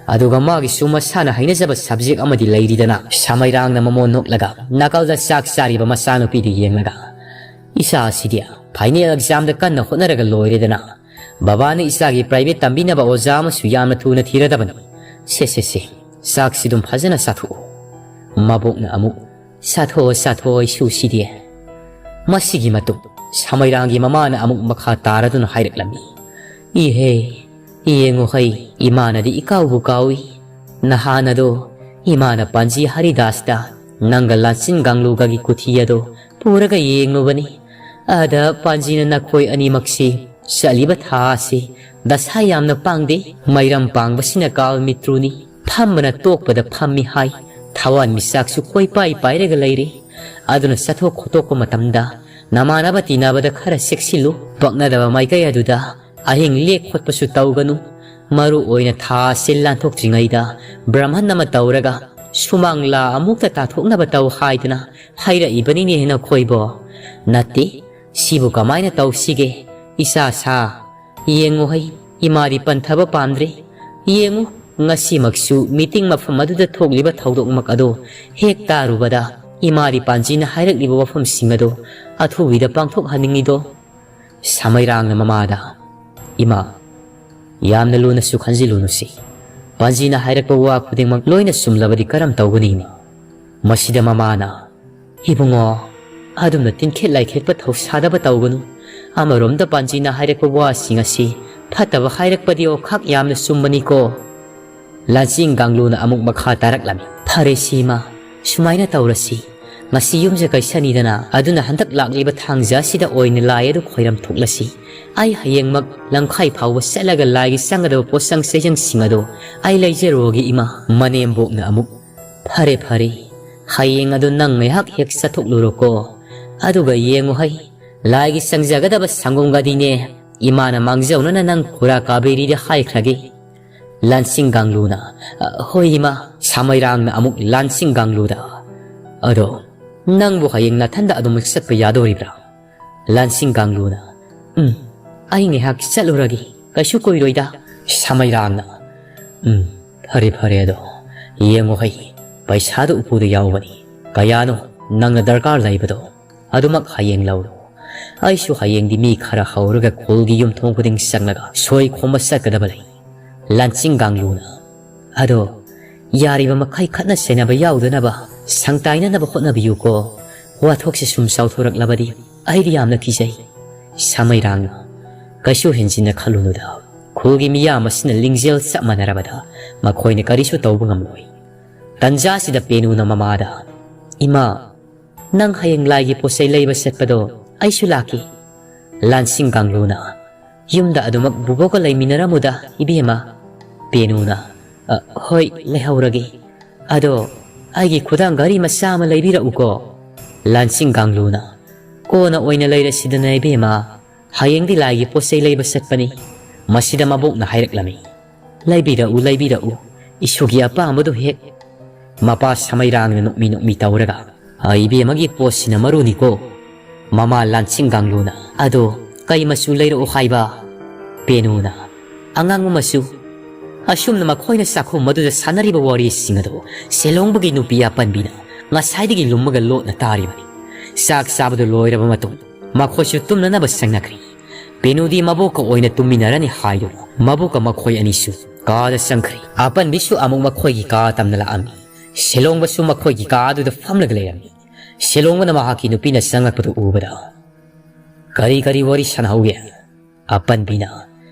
ꯑꯗꯨꯒ ꯃꯥꯒꯤꯁꯨ ꯃꯁꯥꯅ ꯍꯩꯅꯖꯕ subject ꯑꯃꯗꯤ ꯂꯩꯔꯤꯗꯅ꯫" ꯁꯥꯃꯩꯔꯥꯡꯅ ꯃꯃꯣꯟ ꯅꯣꯛꯂꯒ ꯅꯥꯀꯜꯗ ꯆꯥꯛ ꯆꯥꯔꯤꯕ ꯃꯆꯥꯅꯨꯄꯤꯗꯨ ꯌꯦꯡꯂꯒ, "ꯏꯆꯥ ꯑꯁꯤꯗꯤ final examꯗ ꯀꯟꯅ ꯍꯣꯠꯅꯔꯒ ꯂꯣꯏꯔꯦꯗꯅ꯫ ꯕꯕꯥꯅ ꯏꯆꯥꯒꯤ private ꯇꯝꯕꯤꯅꯕ ꯑꯣꯖꯥ ꯑꯃꯁꯨ ꯌꯥꯝꯅ ꯊꯨꯅ ꯊꯤꯔꯗꯕꯅꯤ꯫ ꯁꯦ, ꯁꯦ, ꯁꯦ, ꯆꯥꯛꯁꯤ ꯑꯗꯨꯝ ꯐꯖꯅ ꯆꯥꯊꯣꯛꯎ꯫" ꯃꯕꯣꯛꯅ ꯑꯃꯨꯛ, "ꯆꯥꯊꯣꯛꯑꯣ, ꯆꯥꯊꯣꯛꯑꯣ, ꯏꯁꯨꯁꯤꯗꯤ꯫" ꯃꯁꯤꯒꯤ ꯃꯇꯨꯡ ꯁꯥꯃꯩꯔꯥꯡꯒꯤ ꯃꯃꯥꯅ ꯑꯃꯨꯛ ꯃꯈꯥ ꯇꯥꯔꯗꯨꯅ ꯍꯥꯏꯔꯛꯂꯝꯃꯤ, "ꯏꯍꯦ, ꯌꯦꯡꯉꯨ ꯍꯩ, ꯏꯃꯥꯅꯗꯤ ꯏꯀꯥꯎꯕꯨ ꯀꯥꯎꯏ꯫ ꯅꯍꯥꯟ ꯑꯗꯣ ꯏꯃꯥꯅ ꯄꯥꯟꯖꯤ ꯍꯔꯤꯗꯥꯁꯇ ꯅꯪꯒ ꯂꯥꯟꯁꯤꯟ ꯀꯥꯡꯂꯨꯒꯒꯤ ꯀꯨꯊꯤ ꯑꯗꯣ ꯄꯨꯔꯒ ꯌꯦꯡꯂꯨꯕꯅꯤ꯫ ꯑꯗ ꯄꯥꯟꯖꯤꯅ ꯅꯈꯣꯏ ꯑꯅꯤꯃꯛꯁꯤ ꯆꯠꯂꯤꯕ ꯊꯥ ꯑꯁꯤ ꯗꯁꯥ ꯌꯥꯝꯅ ꯄꯥꯡꯗꯦ꯫ ꯃꯩꯔꯝ ꯄꯥꯡꯕꯁꯤꯅ ꯀꯥꯜ ꯃꯤꯇ꯭ꯔꯨꯅꯤ꯫ ꯐꯝꯕꯅ ꯇꯣꯛꯄꯗ ꯐꯝꯃꯤ ꯍꯥꯏ꯫ ꯊꯋꯥꯟꯃꯤꯆꯥꯛꯁꯨ ꯀꯣꯏꯄꯥꯏ ꯄꯥꯏꯔꯒ ꯂꯩꯔꯦ꯫ ꯑꯗꯨꯅ ꯆꯠꯊꯣꯛ ꯈꯣꯠꯇꯣꯛꯄ ꯃꯇꯝꯗ ꯅꯃꯥꯟꯅꯕ ꯇꯤꯟꯅꯕꯗ ꯈꯔ ꯆꯦꯛꯁꯤꯜꯂꯨ꯫ ꯄꯛꯅꯗꯕ ꯃꯥꯏꯀꯩ ꯑꯗꯨꯗ ꯑꯍꯤꯡ ꯂꯦꯛ ꯈꯣꯠꯄꯁꯨ ꯇꯧꯒꯅꯨ꯫ ꯃꯔꯨ ꯑꯣꯏꯅ ꯊꯥ ꯑꯁꯤ ꯂꯥꯟꯊꯣꯛꯇ꯭ꯔꯤꯉꯩꯗ ꯕ꯭ꯔꯍꯃꯟ ꯑꯃ ꯇꯧꯔꯒ ꯁꯨꯃꯥꯡ ꯂꯥ ꯑꯃꯨꯛꯇ ꯇꯥꯊꯣꯛꯅꯕ ꯇꯧ ꯍꯥꯏꯗꯅ ꯍꯥꯏꯔꯛꯏꯕꯅꯤꯅꯦ ꯅꯈꯣꯏꯕꯣ꯫ ꯅꯠꯇꯦ, ꯁꯤꯕꯨ ꯀꯃꯥꯏꯅ ꯇꯧꯁꯤꯒꯦ? ꯏꯆꯥ ꯁꯥ, ꯌꯦꯡꯉꯨ ꯍꯩ, ꯏꯃꯥꯗꯤ ꯄꯟꯊꯕ ꯄꯥꯝꯗ꯭ꯔꯦ꯫ ꯌꯦꯡꯉꯨ, ꯉꯁꯤꯃꯛꯁꯨ meeting ꯃꯐꯝ ꯑꯗꯨꯗ ꯊꯣꯛꯂꯤꯕ ꯊꯧꯗꯣꯛꯃꯛ ꯑꯗꯣ ꯍꯦꯛ ꯇꯥꯔꯨꯕꯗ ꯏꯃꯥꯗꯤ ꯄꯥꯟꯖꯤꯅ ꯍꯥꯏꯔꯛꯂꯤꯕ ꯋꯥꯐꯝꯁꯤꯡ ꯑꯗꯨ ꯑꯊꯨꯕꯤꯗ ꯄꯥꯡꯊꯣꯛꯍꯟꯅꯤꯡꯉꯤꯗꯣ?" ꯁꯥꯃꯩꯔꯥꯡꯅ ꯃꯃꯥꯗ, "ꯏꯃꯥ, ꯌꯥꯝꯅ ꯂꯨꯅꯁꯨ ꯈꯟꯖꯤꯜꯂꯨꯅꯨꯁꯤ꯫ ꯄꯥꯟꯖꯤꯅ ꯍꯥꯏꯔꯛꯄ ꯋꯥ ꯈꯨꯗꯤꯡꯃꯛ ꯂꯣꯏꯅ ꯆꯨꯝꯂꯕꯗꯤ ꯀꯔꯝ ꯇꯧꯒꯅꯤ?" ꯃꯁꯤꯗ ꯃꯃꯥꯅ, "ꯏꯕꯨꯡꯉꯣ, ꯑꯗꯨꯝꯅ ꯇꯤꯟꯈꯦꯠ ꯂꯥꯏꯈꯦꯠꯄ ꯊꯧꯁꯥꯗꯕ ꯇꯧꯒꯅꯨ꯫ ꯑꯃꯔꯣꯝꯗ ꯄꯥꯟꯖꯤꯅ ꯍꯥꯏꯔꯛꯄ ꯋꯥꯁꯤꯡ ꯑꯁꯤ ꯐꯠꯇꯕ ꯍꯥꯏꯔꯛꯄꯗꯤ ꯑꯣꯈꯥꯛ ꯌꯥꯝꯅ ꯆꯨꯝꯕꯅꯤꯀꯣ꯫" ꯂꯥꯟꯆꯤꯡ ꯀꯥꯡꯂꯨꯅ ꯑꯃꯨꯛ ꯃꯈꯥ ꯇꯥꯔꯛꯂꯝꯃꯤ, "ꯐꯔꯦ ꯁꯤꯃ, ꯁꯨꯃꯥꯏꯅ ꯇꯧꯔꯁꯤ꯫ ꯉꯁꯤ ꯌꯨꯝꯁꯦ ꯀꯩꯁꯅꯤꯗꯅ, ꯑꯗꯨꯅ ꯍꯟꯗꯛ ꯂꯥꯛꯂꯤꯕ ꯊꯥꯡꯖ ꯑꯁꯤꯗ ꯑꯣꯏꯅ ꯂꯥꯏ ꯑꯗꯨ ꯈꯣꯏꯔꯝ ꯊꯣꯛꯂꯁꯤ꯫ ꯑꯩ ꯍꯌꯦꯡꯃꯛ ꯂꯝꯈꯥꯏ ꯐꯥꯎꯕ ꯆꯠꯂꯒ ꯂꯥꯏꯒꯤ ꯆꯪꯒꯗꯕ ꯄꯣꯠꯆꯪ ꯆꯩꯖꯪꯁꯤꯡ ꯑꯗꯨ ꯑꯩ ꯂꯩꯖꯔꯨꯔꯒꯦ ꯏꯃꯥ꯫" ꯃꯅꯦꯝꯕꯣꯛꯅ ꯑꯃꯨꯛ, "ꯐꯔꯦ, ꯐꯔꯦ, ꯍꯌꯦꯡ ꯑꯗꯨ ꯅꯪ ꯉꯥꯏꯍꯥꯛ ꯍꯦꯛ ꯆꯠꯊꯣꯛꯂꯨꯔꯣꯀꯣ꯫ ꯑꯗꯨꯒ ꯌꯦꯡꯉꯨ ꯍꯩ, ꯂꯥꯏꯒꯤ ꯆꯪꯖꯒꯗꯕ ꯁꯪꯒꯣꯝꯒꯗꯤꯅꯦ, ꯏꯃꯥꯅ ꯃꯥꯡꯖꯧꯅꯅ ꯅꯪ ꯈꯨꯔꯥ ꯀꯥꯕꯦꯔꯤꯗ ꯍꯥꯏꯈ꯭ꯔꯒꯦ꯫" ꯂꯥꯟꯁꯤꯡ ꯀꯥꯡꯂꯨꯅ, "ꯑ, ꯍꯣꯏ ꯏꯃꯥ꯫" ꯁꯥꯃꯩꯔꯥꯡꯅ ꯑꯃꯨꯛ ꯂꯥꯟꯁꯤꯡ ꯀꯥꯡꯂꯨꯗ, "ꯑꯗꯣ ꯅꯪꯕꯨ ꯍꯌꯦꯡ ꯅꯊꯟꯗ ꯑꯗꯨꯃꯛ ꯆꯠꯄ ꯌꯥꯗꯣꯔꯤꯕ꯭ꯔꯥ?" ꯂꯥꯟꯁꯤꯡ ꯀꯥꯡꯂꯨꯅ, "ꯎꯝ, ꯑꯩ ꯉꯥꯏꯍꯥꯛ ꯆꯠꯂꯨꯔꯒꯦ, ꯀꯩꯁꯨ ꯀꯨꯏꯔꯣꯏꯗ꯫" ꯁꯥꯃꯩꯔꯥꯡꯅ, "ꯎꯝ, ꯐꯔꯦ, ꯐꯔꯦ, ꯑꯗꯣ ꯌꯦꯡꯉꯣ ꯍꯩ, ꯄꯩꯁꯥꯗꯨ ꯎꯄꯨꯗ ꯌꯥꯎꯕꯅꯤ꯫ ꯀꯌꯥꯅꯣ ꯅꯪꯅ ꯗꯔꯀꯥꯔ ꯂꯩꯕꯗꯣ, ꯑꯗꯨꯃꯛ ꯍꯌꯦꯡ ꯂꯧꯔꯣ꯫ ꯑꯩꯁꯨ ꯍꯌꯦꯡꯗꯤ ꯃꯤ ꯈꯔ ꯍꯧꯔꯒ ꯈꯨꯜꯒꯤ ꯌꯨꯝꯊꯣꯡ ꯈꯨꯗꯤꯡ ꯆꯪꯂꯒ ꯁꯣꯏ ꯈꯣꯝꯕ ꯆꯠꯀꯗꯕ ꯂꯩ꯫" ꯂꯥꯟꯆꯤꯡ ꯀꯥꯡꯂꯨꯅ, "ꯑꯗꯣ ꯌꯥꯔꯤꯕ ꯃꯈꯩ ꯈꯠꯅ ꯆꯩꯅꯕ ꯌꯥꯎꯗꯅꯕ, ꯁꯪꯇꯥꯏꯅꯅꯕ ꯍꯣꯠꯅꯕꯤꯌꯨꯀꯣ꯫ ꯋꯥꯊꯣꯛꯁꯦ ꯁꯨꯝ ꯆꯥꯎꯊꯣꯔꯛꯂꯕꯗꯤ ꯑꯩꯗꯤ ꯌꯥꯝꯅ ꯀꯤꯖꯩ꯫" ꯁꯥꯃꯩꯔꯥꯡꯅ, "ꯀꯩꯁꯨ ꯍꯦꯟꯖꯤꯟꯅ ꯈꯜꯂꯨꯅꯨꯗ, ꯈꯨꯜꯒꯤ ꯃꯤꯌꯥꯝ ꯑꯁꯤꯅ ꯂꯤꯡꯖꯦꯜ ꯆꯞ ꯃꯥꯟꯅꯔꯕꯗ ꯃꯈꯣꯏꯅ ꯀꯔꯤꯁꯨ ꯇꯧꯕ ꯉꯝꯂꯣꯏ꯫" ꯇꯟꯖꯥꯁꯤꯗ ꯄꯦꯅꯨꯅ ꯃꯃꯥꯗ, "ꯏꯃꯥ, ꯅꯪ ꯍꯌꯦꯡ ꯂꯥꯏꯒꯤ ꯄꯣꯠꯆꯩ ꯂꯩꯕ ꯆꯠꯄꯗꯣ ꯑꯩꯁꯨ ꯂꯥꯛꯀꯦ꯫" ꯂꯥꯟꯁꯤꯡ ꯀꯥꯡꯂꯨꯅ, "ꯌꯨꯝꯗ ꯑꯗꯨꯃꯛ ꯕꯨꯕꯣꯛꯀ ꯂꯩꯃꯤꯟꯅꯔꯝꯃꯨꯗ, ꯏꯕꯦꯝꯃ꯫" ꯄꯦꯅꯨꯅ, "ꯑ, ꯍꯣꯏ, ꯂꯩꯍꯧꯔꯒꯦ꯫ ꯑꯗꯣ ꯑꯩꯒꯤ ꯈꯨꯗꯥꯡ ꯘꯔꯤ ꯃꯆꯥ ꯑꯃ ꯂꯩꯕꯤꯔꯛꯎꯀꯣ꯫" ꯂꯥꯟꯁꯤꯡ ꯀꯥꯡꯂꯨꯅ, "ꯀꯣꯟꯅ ꯑꯣꯏꯅ ꯂꯩꯔꯁꯤꯗꯅ, ꯏꯕꯦꯝꯃ꯫ ꯍꯌꯦꯡꯗꯤ ꯂꯥꯏꯒꯤ ꯄꯣꯠ ꯆꯩ ꯂꯩꯕ ꯆꯠꯄꯅꯤ꯫" ꯃꯁꯤꯗ ꯃꯕꯣꯛꯅ ꯍꯥꯏꯔꯛꯂꯝꯃꯤ, "ꯂꯩꯕꯤꯔꯛꯎ, ꯂꯩꯕꯤꯔꯛꯎ, ꯏꯁꯨꯒꯤ ꯑꯄꯥꯝꯕꯗꯨ ꯍꯦꯛ꯫" ꯃꯄꯥ ꯁꯃꯩꯔꯥꯡꯅ ꯅꯣꯛꯃꯤ ꯅꯣꯛꯃꯤ ꯇꯧꯔꯒ, "ꯑ, ꯏꯕꯦꯝꯃꯒꯤ ꯄꯣꯠꯁꯤꯅ ꯃꯔꯨꯅꯤꯀꯣ꯫" ꯃꯃꯥ ꯂꯥꯟꯁꯤꯡ ꯀꯥꯡꯂꯨꯅ, "ꯑꯗꯣ ꯀꯩ ꯃꯆꯨ ꯂꯩꯔꯛꯎ ꯍꯥꯏꯕ?" ꯄꯦꯅꯨꯅ, "ꯑꯉꯥꯡꯕ ꯃꯆꯨ꯫" ꯑꯁꯨꯝꯅ ꯃꯈꯣꯏꯅ ꯆꯥꯛꯈꯨꯝ ꯑꯗꯨꯗ ꯁꯥꯟꯅꯔꯤꯕ ꯋꯥꯔꯤꯁꯤꯡ ꯑꯗꯨ ꯁꯦꯂꯣꯡꯕꯒꯤ ꯅꯨꯄꯤ ꯑꯄꯟꯕꯤꯅ ꯉꯁꯥꯏꯗꯒꯤ ꯂꯨꯝꯃꯒ ꯂꯣꯠꯅ ꯇꯥꯔꯤꯕꯅꯤ꯫ ꯆꯥꯛ ꯆꯥꯕꯗꯨ ꯂꯣꯏꯔꯕ ꯃꯇꯨꯡ ꯃꯈꯣꯏꯁꯨ ꯇꯨꯝꯅꯅꯕ ꯆꯪꯅꯈ꯭ꯔꯦ꯫ ꯄꯦꯅꯨꯗꯤ ꯃꯕꯣꯛꯀ ꯑꯣꯏꯅ ꯇꯨꯝꯃꯤꯟꯅꯔꯅꯤ ꯍꯥꯏꯗꯨꯅ ꯃꯕꯣꯛꯀ ꯃꯈꯣꯏ ꯑꯅꯤꯁꯨ ꯀꯥꯗ ꯆꯪꯈ꯭ꯔꯦ꯫ ꯑꯄꯟꯕꯤꯁꯨ ꯑꯃꯨꯛ ꯃꯈꯣꯏꯒꯤ ꯀꯥ ꯇꯝꯅ ꯂꯥꯛꯑꯝꯃꯤ꯫ ꯁꯤꯂꯣꯡꯕꯁꯨ ꯃꯈꯣꯏꯒꯤ ꯀꯥ ꯑꯗꯨꯗ ꯐꯝꯂꯒ ꯂꯩꯔꯝꯃꯤ꯫ ꯁꯤꯂꯣꯡꯕꯅ ꯃꯍꯥꯛꯀꯤ ꯅꯨꯄꯤꯅ ꯆꯪꯂꯛꯄꯗꯨ ꯎꯕꯗ, "ꯀꯔꯤ ꯀꯔꯤ ꯋꯥꯔꯤ ꯁꯥꯟꯅꯍꯧꯒꯦ?" ꯑꯄꯟꯕꯤꯅ,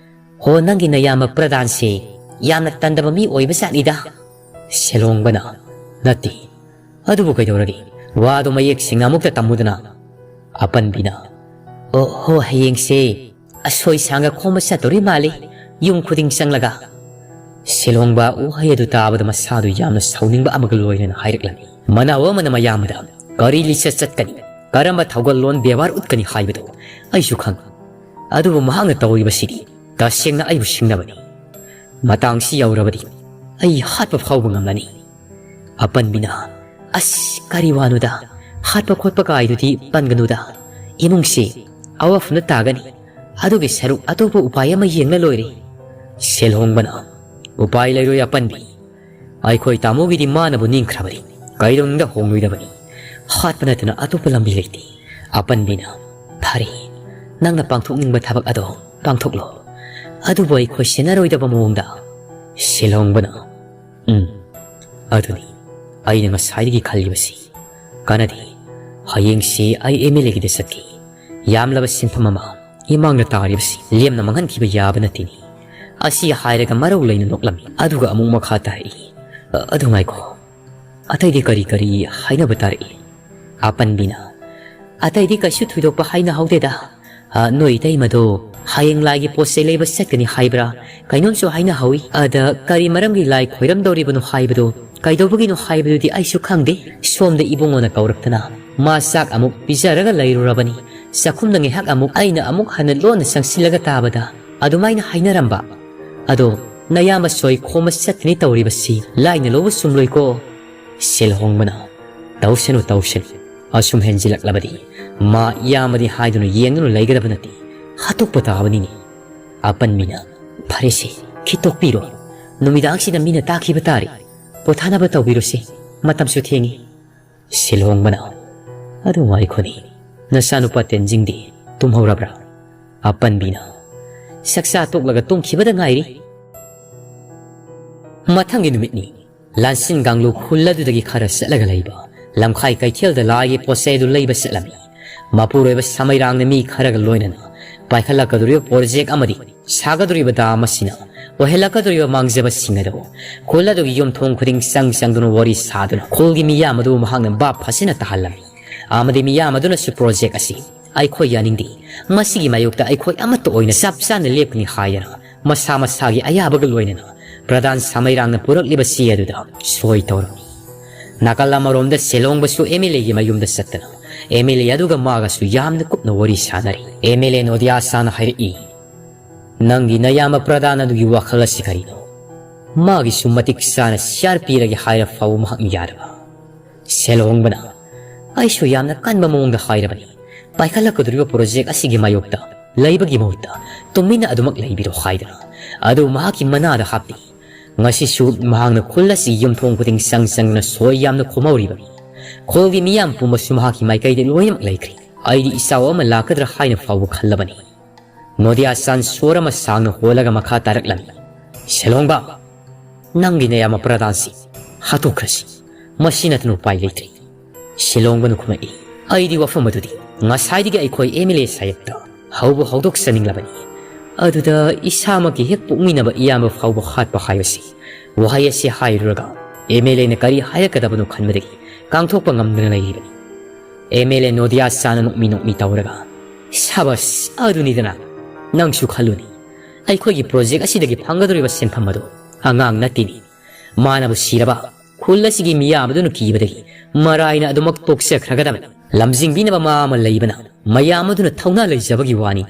"ꯍꯣ, ꯅꯪꯒꯤ ꯅꯌꯥꯝꯕ ꯄ꯭ꯔꯙꯥꯟꯁꯦ ꯌꯥꯝꯅ ꯇꯟꯗꯕ ꯃꯤ ꯑꯣꯏꯕ ꯖꯥꯠꯅꯤꯗ꯫" ꯁꯤꯂꯣꯡꯕꯅ, "ꯅꯠꯇꯦ, ꯑꯗꯨꯕꯨ ꯀꯩꯗꯧꯔꯒꯦ? ꯋꯥꯗꯣ ꯃꯌꯦꯛ ꯁꯦꯡꯅ ꯑꯃꯨꯛꯇ ꯇꯝꯃꯨꯗꯅ꯫" ꯑꯄꯟꯕꯤꯅ, "ꯑꯣ ꯍꯣ, ꯍꯌꯦꯡꯁꯦ ꯑꯁꯣꯏ ꯁꯥꯡꯒ ꯈꯣꯝꯕ ꯆꯠꯇꯣꯔꯤ ꯃꯥꯜꯂꯤ, ꯌꯨꯝ ꯈꯨꯗꯤꯡ ꯆꯪꯂꯒ꯫" ꯁꯤꯂꯣꯡꯕ ꯋꯥꯍꯩ ꯑꯗꯨ ꯇꯥꯕꯗ ꯃꯁꯥꯗꯨ ꯌꯥꯝꯅ ꯁꯥꯎꯅꯤꯡꯕ ꯑꯃꯒ ꯂꯣꯏꯅꯅ ꯍꯥꯏꯔꯛꯂꯝꯃꯤ꯫ ꯃꯅꯥꯎ ꯑꯃꯅ ꯃꯌꯥꯝꯕꯗ ꯀꯔꯤ ꯂꯤꯆꯠ ꯆꯠꯀꯅꯤ, ꯀꯔꯝꯕ ꯊꯧꯒꯜꯂꯣꯟ ꯕꯦꯕꯥꯔ ꯎꯠꯀꯅꯤ ꯍꯥꯏꯕꯗꯨ ꯑꯩꯁꯨ ꯈꯪꯏ꯫ ꯑꯗꯨꯕꯨ ꯃꯍꯥꯛꯅ ꯇꯧꯔꯤꯕꯁꯤꯗꯤ ꯇꯁꯦꯡꯅ ꯑꯩꯕꯨ ꯁꯤꯡꯅꯕꯅꯤ꯫ ꯃꯇꯥꯡꯁꯤ ꯌꯧꯔꯕꯗꯤ ꯑꯩ ꯍꯥꯠꯄ ꯐꯥꯎꯕ ꯉꯝꯂꯅꯤ꯫ ꯑꯄꯟꯕꯤꯅ, "ꯑꯁ, ꯀꯔꯤ ꯋꯥꯅꯣꯗ? ꯍꯥꯠꯄ ꯈꯣꯠꯄ ꯀꯥꯏꯗꯨꯗꯤ ꯄꯟꯒꯅꯨꯗ꯫ ꯏꯃꯨꯡꯁꯤ ꯑꯋꯥꯐꯝꯗ ꯇꯥꯒꯅꯤ꯫ ꯑꯗꯨꯒꯤ ꯁꯔꯨꯛ ꯑꯇꯣꯞꯄ ꯎꯄꯥꯏ ꯑꯃ ꯌꯦꯡꯅ ꯂꯣꯏꯔꯦ꯫" ꯁꯦꯜꯍꯣꯡꯕꯅ, "ꯎꯄꯥꯏ ꯂꯩꯔꯣꯏ ꯑꯄꯟꯕꯤ꯫ ꯑꯩꯈꯣꯏ ꯇꯥꯃꯣꯒꯤꯗꯤ ꯃꯥꯅꯕꯨ ꯅꯤꯡꯈ꯭ꯔꯕꯅꯤ꯫ ꯀꯩꯗꯧꯅꯨꯡꯗ ꯍꯣꯡꯂꯣꯏꯗꯕꯅꯤ꯫ ꯍꯥꯠꯄ ꯅꯠꯇꯅ ꯑꯇꯣꯞꯄ ꯂꯝꯕꯤ ꯂꯩꯇꯦ꯫" ꯑꯄꯟꯕꯤꯅ, "ꯐꯔꯦ, ꯅꯪꯅ ꯄꯥꯡꯊꯣꯛꯅꯤꯡꯕ ꯊꯕꯛ ꯑꯗꯣ ꯄꯥꯡꯊꯣꯛꯂꯣ꯫ ꯑꯗꯨꯕꯨ ꯑꯩꯈꯣꯏ ꯁꯦꯟꯅꯔꯣꯏꯗꯕ ꯃꯑꯣꯡꯗ꯫" ꯁꯦꯜꯍꯣꯡꯕꯅ, "ꯎꯝ, ꯑꯗꯨꯅꯤ ꯑꯩꯅ ꯉꯁꯥꯏꯗꯒꯤ ꯈꯜꯂꯤꯕꯁꯤ꯫ ꯀꯥꯟꯅꯗꯦ, ꯍꯌꯦꯡꯁꯤ ꯑꯩ ꯑꯦꯝ ꯑꯦꯜ ꯑꯦꯒꯤꯗ ꯆꯠꯀꯦ꯫ ꯌꯥꯝꯂꯕ ꯁꯦꯟꯐꯝ ꯑꯃ ꯏꯃꯥꯡꯗ ꯇꯥꯔꯤꯕꯁꯤ ꯂꯦꯝꯅ ꯃꯥꯡꯍꯟꯈꯤꯕ ꯌꯥꯕ ꯅꯠꯇꯦꯅꯦ꯫" ꯑꯁꯤ ꯍꯥꯏꯔꯒ ꯃꯔꯧ ꯂꯩꯅ ꯅꯣꯛꯂꯝꯃꯤ꯫ ꯑꯗꯨꯒ ꯑꯃꯨꯛ ꯃꯈꯥ ꯇꯥꯔꯛꯏ, "ꯑ-, ꯑꯗꯨ ꯉꯥꯏꯈꯣ, ꯑꯇꯩꯗꯤ ꯀꯔꯤ ꯀꯔꯤ ꯍꯥꯏꯅꯕ ꯇꯥꯔꯛꯏ?" ꯑꯄꯟꯕꯤꯅ, "ꯑꯇꯩꯗꯤ ꯀꯩꯁꯨ ꯊꯣꯏꯗꯣꯛꯄ ꯍꯥꯏꯅꯍꯧꯗꯦꯗ꯫ ꯑ, ꯅꯣꯏ ꯏꯇꯩꯃꯗꯣ ꯍꯌꯦꯡ ꯂꯥꯏꯒꯤ ꯄꯣꯠ ꯆꯩ ꯂꯩꯕ ꯆꯠꯀꯅꯤ ꯍꯥꯏꯕ꯭ꯔꯥ ꯀꯩꯅꯣꯝꯁꯨ ꯍꯥꯏꯅꯍꯧꯏ꯫ ꯑꯗ ꯀꯔꯤ ꯃꯔꯝꯒꯤ ꯂꯥꯏ ꯈꯣꯏꯔꯝꯗꯧꯔꯤꯕꯅꯣ ꯍꯥꯏꯕꯗꯣ, ꯀꯩꯗꯧꯕꯒꯤꯅꯣ ꯍꯥꯏꯕꯗꯨꯗꯤ ꯑꯩꯁꯨ ꯈꯪꯗꯦ꯫ ꯁꯣꯝꯗ ꯏꯕꯨꯡꯉꯣꯅ ꯀꯧꯔꯛꯇꯅ ꯃꯥ ꯆꯥꯛ ꯑꯃꯨꯛ ꯄꯤꯖꯔꯒ ꯂꯩꯔꯨꯔꯕꯅꯤ꯫ ꯆꯥꯛꯈꯨꯝꯗ ꯉꯥꯏꯍꯥꯛ ꯑꯃꯨꯛ ꯑꯩꯅ ꯑꯃꯨꯛ ꯍꯟꯅ ꯂꯣꯟꯅ ꯆꯪꯁꯤꯜꯂꯒ ꯇꯥꯕꯗ ꯑꯗꯨꯃꯥꯏꯅ ꯍꯥꯏꯅꯔꯝꯕ꯫ ꯑꯗꯣ ꯅꯌꯥꯝꯕ ꯁꯣꯏ ꯈꯣꯝꯕ ꯆꯠꯀꯅꯤ ꯇꯧꯔꯤꯕꯁꯤ ꯂꯥꯏꯅ ꯂꯧꯕ ꯆꯨꯝꯂꯣꯏꯀꯣ?" ꯁꯦꯜꯍꯣꯡꯕꯅ, "ꯇꯧꯁꯅꯨ, ꯇꯧꯁꯅꯨ꯫ ꯑꯁꯨꯝ ꯍꯦꯟꯖꯤꯜꯂꯛꯂꯕꯗꯤ ꯃꯥ ꯏꯌꯥꯝꯕꯅꯤ ꯍꯥꯏꯗꯨꯅ ꯌꯦꯡꯗꯨꯅ ꯂꯩꯒꯗꯕ ꯅꯠꯇꯦ, ꯍꯥꯠꯇꯣꯛꯄ ꯇꯥꯕꯅꯤꯅꯦ꯫" ꯑꯄꯟꯕꯤꯅ, "ꯐꯔꯦꯁꯦ, ꯈꯤꯠꯇꯣꯛꯄꯤꯔꯣ꯫ ꯅꯨꯃꯤꯗꯥꯡꯁꯤꯗ ꯃꯤꯅ ꯇꯥꯈꯤꯕ ꯇꯥꯔꯦ꯫ ꯄꯣꯊꯥꯅꯕ ꯇꯧꯕꯤꯔꯣꯁꯦ, ꯃꯇꯝꯁꯨ ꯊꯦꯡꯉꯤ꯫" ꯁꯤꯜꯍꯣꯡꯕꯅ, "ꯑꯗꯨ ꯉꯥꯏꯈꯣꯅꯦ, ꯅꯆꯥꯅꯨꯄꯥ ꯇꯦꯟꯖꯤꯡꯗꯤ ꯇꯨꯝꯍꯧꯔꯕ꯭ꯔꯥ?" ꯑꯄꯟꯕꯤꯅ, "ꯆꯥꯛꯆꯥ ꯇꯣꯛꯂꯒ ꯇꯨꯝꯈꯤꯕꯗ ꯉꯥꯏꯔꯤ꯫" ꯃꯊꯪꯒꯤ ꯅꯨꯃꯤꯠꯅꯤ꯫ ꯂꯥꯟꯁꯤꯟ ꯀꯥꯡꯂꯨꯞ ꯈꯨꯜ ꯑꯗꯨꯗꯒꯤ ꯈꯔ ꯆꯠꯂꯒ ꯂꯩꯕ ꯂꯝꯈꯥꯏ ꯀꯩꯊꯦꯜꯗ ꯂꯥꯏꯒꯤ ꯄꯣꯠ ꯆꯩ ꯑꯗꯨ ꯂꯩꯕ ꯆꯠꯂꯝꯃꯤ꯫ ꯃꯄꯨꯔꯣꯏꯕ ꯁꯃꯩꯔꯥꯡꯅ ꯃꯤ ꯈꯔꯒ ꯂꯣꯏꯅꯅ ꯄꯥꯏꯈꯠꯂꯛꯀꯗꯧꯔꯤꯕ ꯄ꯭ꯔꯣꯖꯦꯛ ꯑꯃꯗꯤ ꯁꯥꯒꯗꯧꯔꯤꯕ ꯗꯥꯝ ꯑꯁꯤꯅ ꯑꯣꯏꯍꯜꯂꯛꯀꯗꯧꯔꯤꯕ ꯃꯥꯡꯖꯕꯁꯤꯡ ꯑꯗꯨ ꯈꯨꯜ ꯑꯗꯨꯒꯤ ꯌꯨꯝꯊꯣꯡ ꯈꯨꯗꯤꯡ ꯆꯪ ꯆꯪꯗꯨꯅ ꯋꯥꯔꯤ ꯁꯥꯗꯨꯅ ꯈꯨꯜꯒꯤ ꯃꯤꯌꯥꯝ ꯑꯗꯨ ꯃꯍꯥꯛꯅ ꯚꯥꯞ ꯐꯖꯅ ꯇꯥꯍꯜꯂꯝꯃꯤ꯫ ꯑꯃꯗꯤ ꯃꯤꯌꯥꯝ ꯑꯗꯨꯅꯁꯨ ꯄ꯭ꯔꯣꯖꯦꯛ ꯑꯁꯤ ꯑꯩꯈꯣꯏ ꯌꯥꯅꯤꯡꯗꯦ, ꯃꯁꯤꯒꯤ ꯃꯥꯌꯣꯛꯇ ꯑꯩꯈꯣꯏ ꯑꯃꯠꯇ ꯑꯣꯏꯅ ꯆꯞ ꯆꯥꯅ ꯂꯦꯞꯀꯅꯤ ꯍꯥꯏꯗꯅ ꯃꯁꯥ ꯃꯁꯥꯒꯤ ꯑꯌꯥꯕꯒ ꯂꯣꯏꯅꯅ ꯄ꯭ꯔꯙꯥꯟ ꯁꯃꯩꯔꯥꯡꯅ ꯄꯨꯔꯛꯂꯤꯕ ꯆꯦ ꯑꯗꯨꯗ ꯁꯣꯏ ꯇꯧꯔꯝꯃꯤ꯫ ꯅꯥꯀꯜ ꯑꯃꯔꯣꯝꯗ ꯁꯦꯂꯣꯡꯕꯁꯨ ꯑꯦꯝ ꯑꯦꯜ ꯑꯦꯒꯤ ꯃꯌꯨꯝꯗ ꯆꯠꯇꯅ ꯑꯦꯝ ꯑꯦꯜ ꯑꯦ ꯑꯗꯨꯒ ꯃꯥꯒꯁꯨ ꯌꯥꯝꯅ ꯀꯨꯞꯅ ꯋꯥꯔꯤ ꯁꯥꯅꯔꯤ꯫ ꯑꯦꯝ ꯑꯦꯜ ꯑꯦ ꯅꯣꯗꯤꯌꯥ ꯁꯥꯅ ꯍꯥꯏꯔꯛꯏ, "ꯅꯪꯒꯤ ꯅꯌꯥꯝꯕ ꯄ꯭ꯔꯙꯥꯟ ꯑꯗꯨꯒꯤ ꯋꯥꯈꯜ ꯑꯁꯤ ꯀꯔꯤꯅꯣ? ꯃꯥꯒꯤꯁꯨ ꯃꯇꯤꯛ ꯆꯥꯅ ꯁꯤꯌꯥꯔ ꯄꯤꯔꯒꯦ ꯍꯥꯏꯔ ꯐꯥꯎꯕ ꯃꯍꯥꯛꯅ ꯌꯥꯗꯕ?" ꯁꯦꯜꯍꯣꯡꯕꯅ, "ꯑꯩꯁꯨ ꯌꯥꯝꯅ ꯀꯟꯕ ꯃꯑꯣꯡꯗ ꯍꯥꯏꯔꯕꯅꯤ, ꯄꯥꯏꯈꯠꯂꯛꯀꯗꯧꯔꯤꯕ ꯄ꯭ꯔꯣꯖꯦꯛ ꯑꯁꯤꯒꯤ ꯃꯥꯌꯣꯛꯇ ꯂꯩꯕꯒꯤ ꯃꯍꯨꯠꯇ ꯇꯨꯃꯤꯟꯅ ꯑꯗꯨꯃꯛ ꯂꯩꯕꯤꯔꯣ ꯍꯥꯏꯗꯅ꯫ ꯑꯗꯨ ꯃꯍꯥꯛꯀꯤ ꯃꯅꯥꯗ ꯍꯥꯞꯇꯦ꯫ ꯉꯁꯤꯁꯨ ꯃꯍꯥꯛꯅ ꯈꯨꯜ ꯑꯁꯤꯒꯤ ꯌꯨꯝꯊꯣꯡ ꯈꯨꯗꯤꯡ ꯆꯪ ꯆꯪꯗꯨꯅ ꯁꯣꯏ ꯌꯥꯝꯅ ꯈꯣꯝꯍꯧꯔꯤꯕꯅꯤ꯫ ꯈꯨꯜꯒꯤ ꯃꯤꯌꯥꯝ ꯄꯨꯝꯕꯁꯨ ꯃꯍꯥꯛꯀꯤ ꯃꯥꯏꯀꯩꯗ ꯂꯣꯏꯅꯃꯛ ꯂꯩꯈ꯭ꯔꯦ꯫ ꯑꯩꯗꯤ ꯏꯆꯥꯎ ꯑꯃ ꯂꯥꯛꯀꯗ꯭ꯔꯥ ꯍꯥꯏꯅ ꯐꯥꯎꯕ ꯈꯜꯂꯕꯅꯤ꯫" ꯅꯣꯗꯤꯌꯥ ꯆꯥꯟ ꯁꯣꯔ ꯑꯃ ꯁꯥꯡꯅ ꯍꯣꯜꯂꯒ ꯃꯈꯥ ꯇꯥꯔꯛꯂꯝꯃꯤ, "ꯁꯦꯂꯣꯡꯕ, ꯅꯪꯒꯤ ꯅꯌꯥꯝꯕ ꯄ꯭ꯔꯙꯥꯟꯁꯤ ꯍꯥꯠꯇꯣꯛꯈ꯭ꯔꯁꯤ꯫ ꯃꯁꯤ ꯅꯠꯇꯅ ꯎꯄꯥꯏ ꯂꯩꯇ꯭ꯔꯦ꯫" ꯁꯤꯂꯣꯡꯕꯅ ꯈꯨꯝꯃꯛꯏ, "ꯑꯩꯗꯤ ꯋꯥꯐꯝ ꯑꯗꯨꯗꯤ ꯉꯁꯥꯏꯗꯒꯤ ꯑꯩꯈꯣꯏ ꯑꯦꯝ ꯑꯦꯜ ꯑꯦ ꯁꯥꯍꯦꯕꯇ ꯍꯧꯕ ꯍꯧꯗꯣꯛꯆꯅꯤꯡꯂꯕꯅꯤ꯫ ꯑꯗꯨꯗ ꯏꯁꯥꯃꯛꯀꯤ ꯍꯦꯛ ꯄꯣꯛꯃꯤꯟꯅꯕ ꯏꯌꯥꯝꯕ ꯐꯥꯎꯕ ꯍꯥꯠꯄ ꯍꯥꯏꯕꯁꯤ, ꯋꯥꯍꯩ ꯑꯁꯤ ꯍꯥꯏꯔꯨꯔꯒ ꯑꯦꯝ ꯑꯦꯜ ꯑꯦꯅ ꯀꯔꯤ ꯍꯥꯏꯔꯛꯀꯗꯕꯅꯣ ꯈꯟꯕꯗꯒꯤ ꯀꯥꯡꯊꯣꯛꯄ ꯉꯝꯗꯅ ꯂꯩꯔꯤꯕꯅꯤ꯫" ꯑꯦꯝ ꯑꯦꯜ ꯑꯦ ꯅꯣꯗꯤꯌꯥ ꯆꯥꯅ ꯅꯣꯛꯃꯤ ꯅꯣꯛꯃꯤ ꯇꯧꯔꯒ, "ꯁꯥꯕꯁ, ꯑꯗꯨꯅꯤꯗꯅ꯫ ꯅꯪꯁꯨ ꯈꯜꯂꯨꯅꯤ, ꯑꯩꯈꯣꯏꯒꯤ ꯄ꯭ꯔꯣꯖꯦꯛ ꯑꯁꯤꯗꯒꯤ ꯐꯪꯒꯗꯧꯔꯤꯕ ꯁꯦꯟꯐꯝ ꯑꯗꯨ ꯑꯉꯥꯡ ꯅꯠꯇꯦꯅꯤ꯫ ꯃꯥꯅꯕꯨ ꯁꯤꯔꯕ ꯈꯨꯜ ꯑꯁꯤꯒꯤ ꯃꯤꯌꯥꯝ ꯑꯗꯨꯅ ꯀꯤꯕꯗꯒꯤ ꯃꯔꯥꯏꯅ ꯑꯗꯨꯃꯛ ꯇꯣꯛꯆꯈ꯭ꯔꯒꯗꯕꯅꯤ꯫ ꯂꯝꯖꯤꯡꯕꯤꯅꯕ ꯃꯥ ꯑꯃ ꯂꯩꯕꯅ ꯃꯌꯥꯝ ꯑꯗꯨꯅ ꯊꯧꯅꯥ ꯂꯩꯖꯕꯒꯤ ꯋꯥꯅꯤ꯫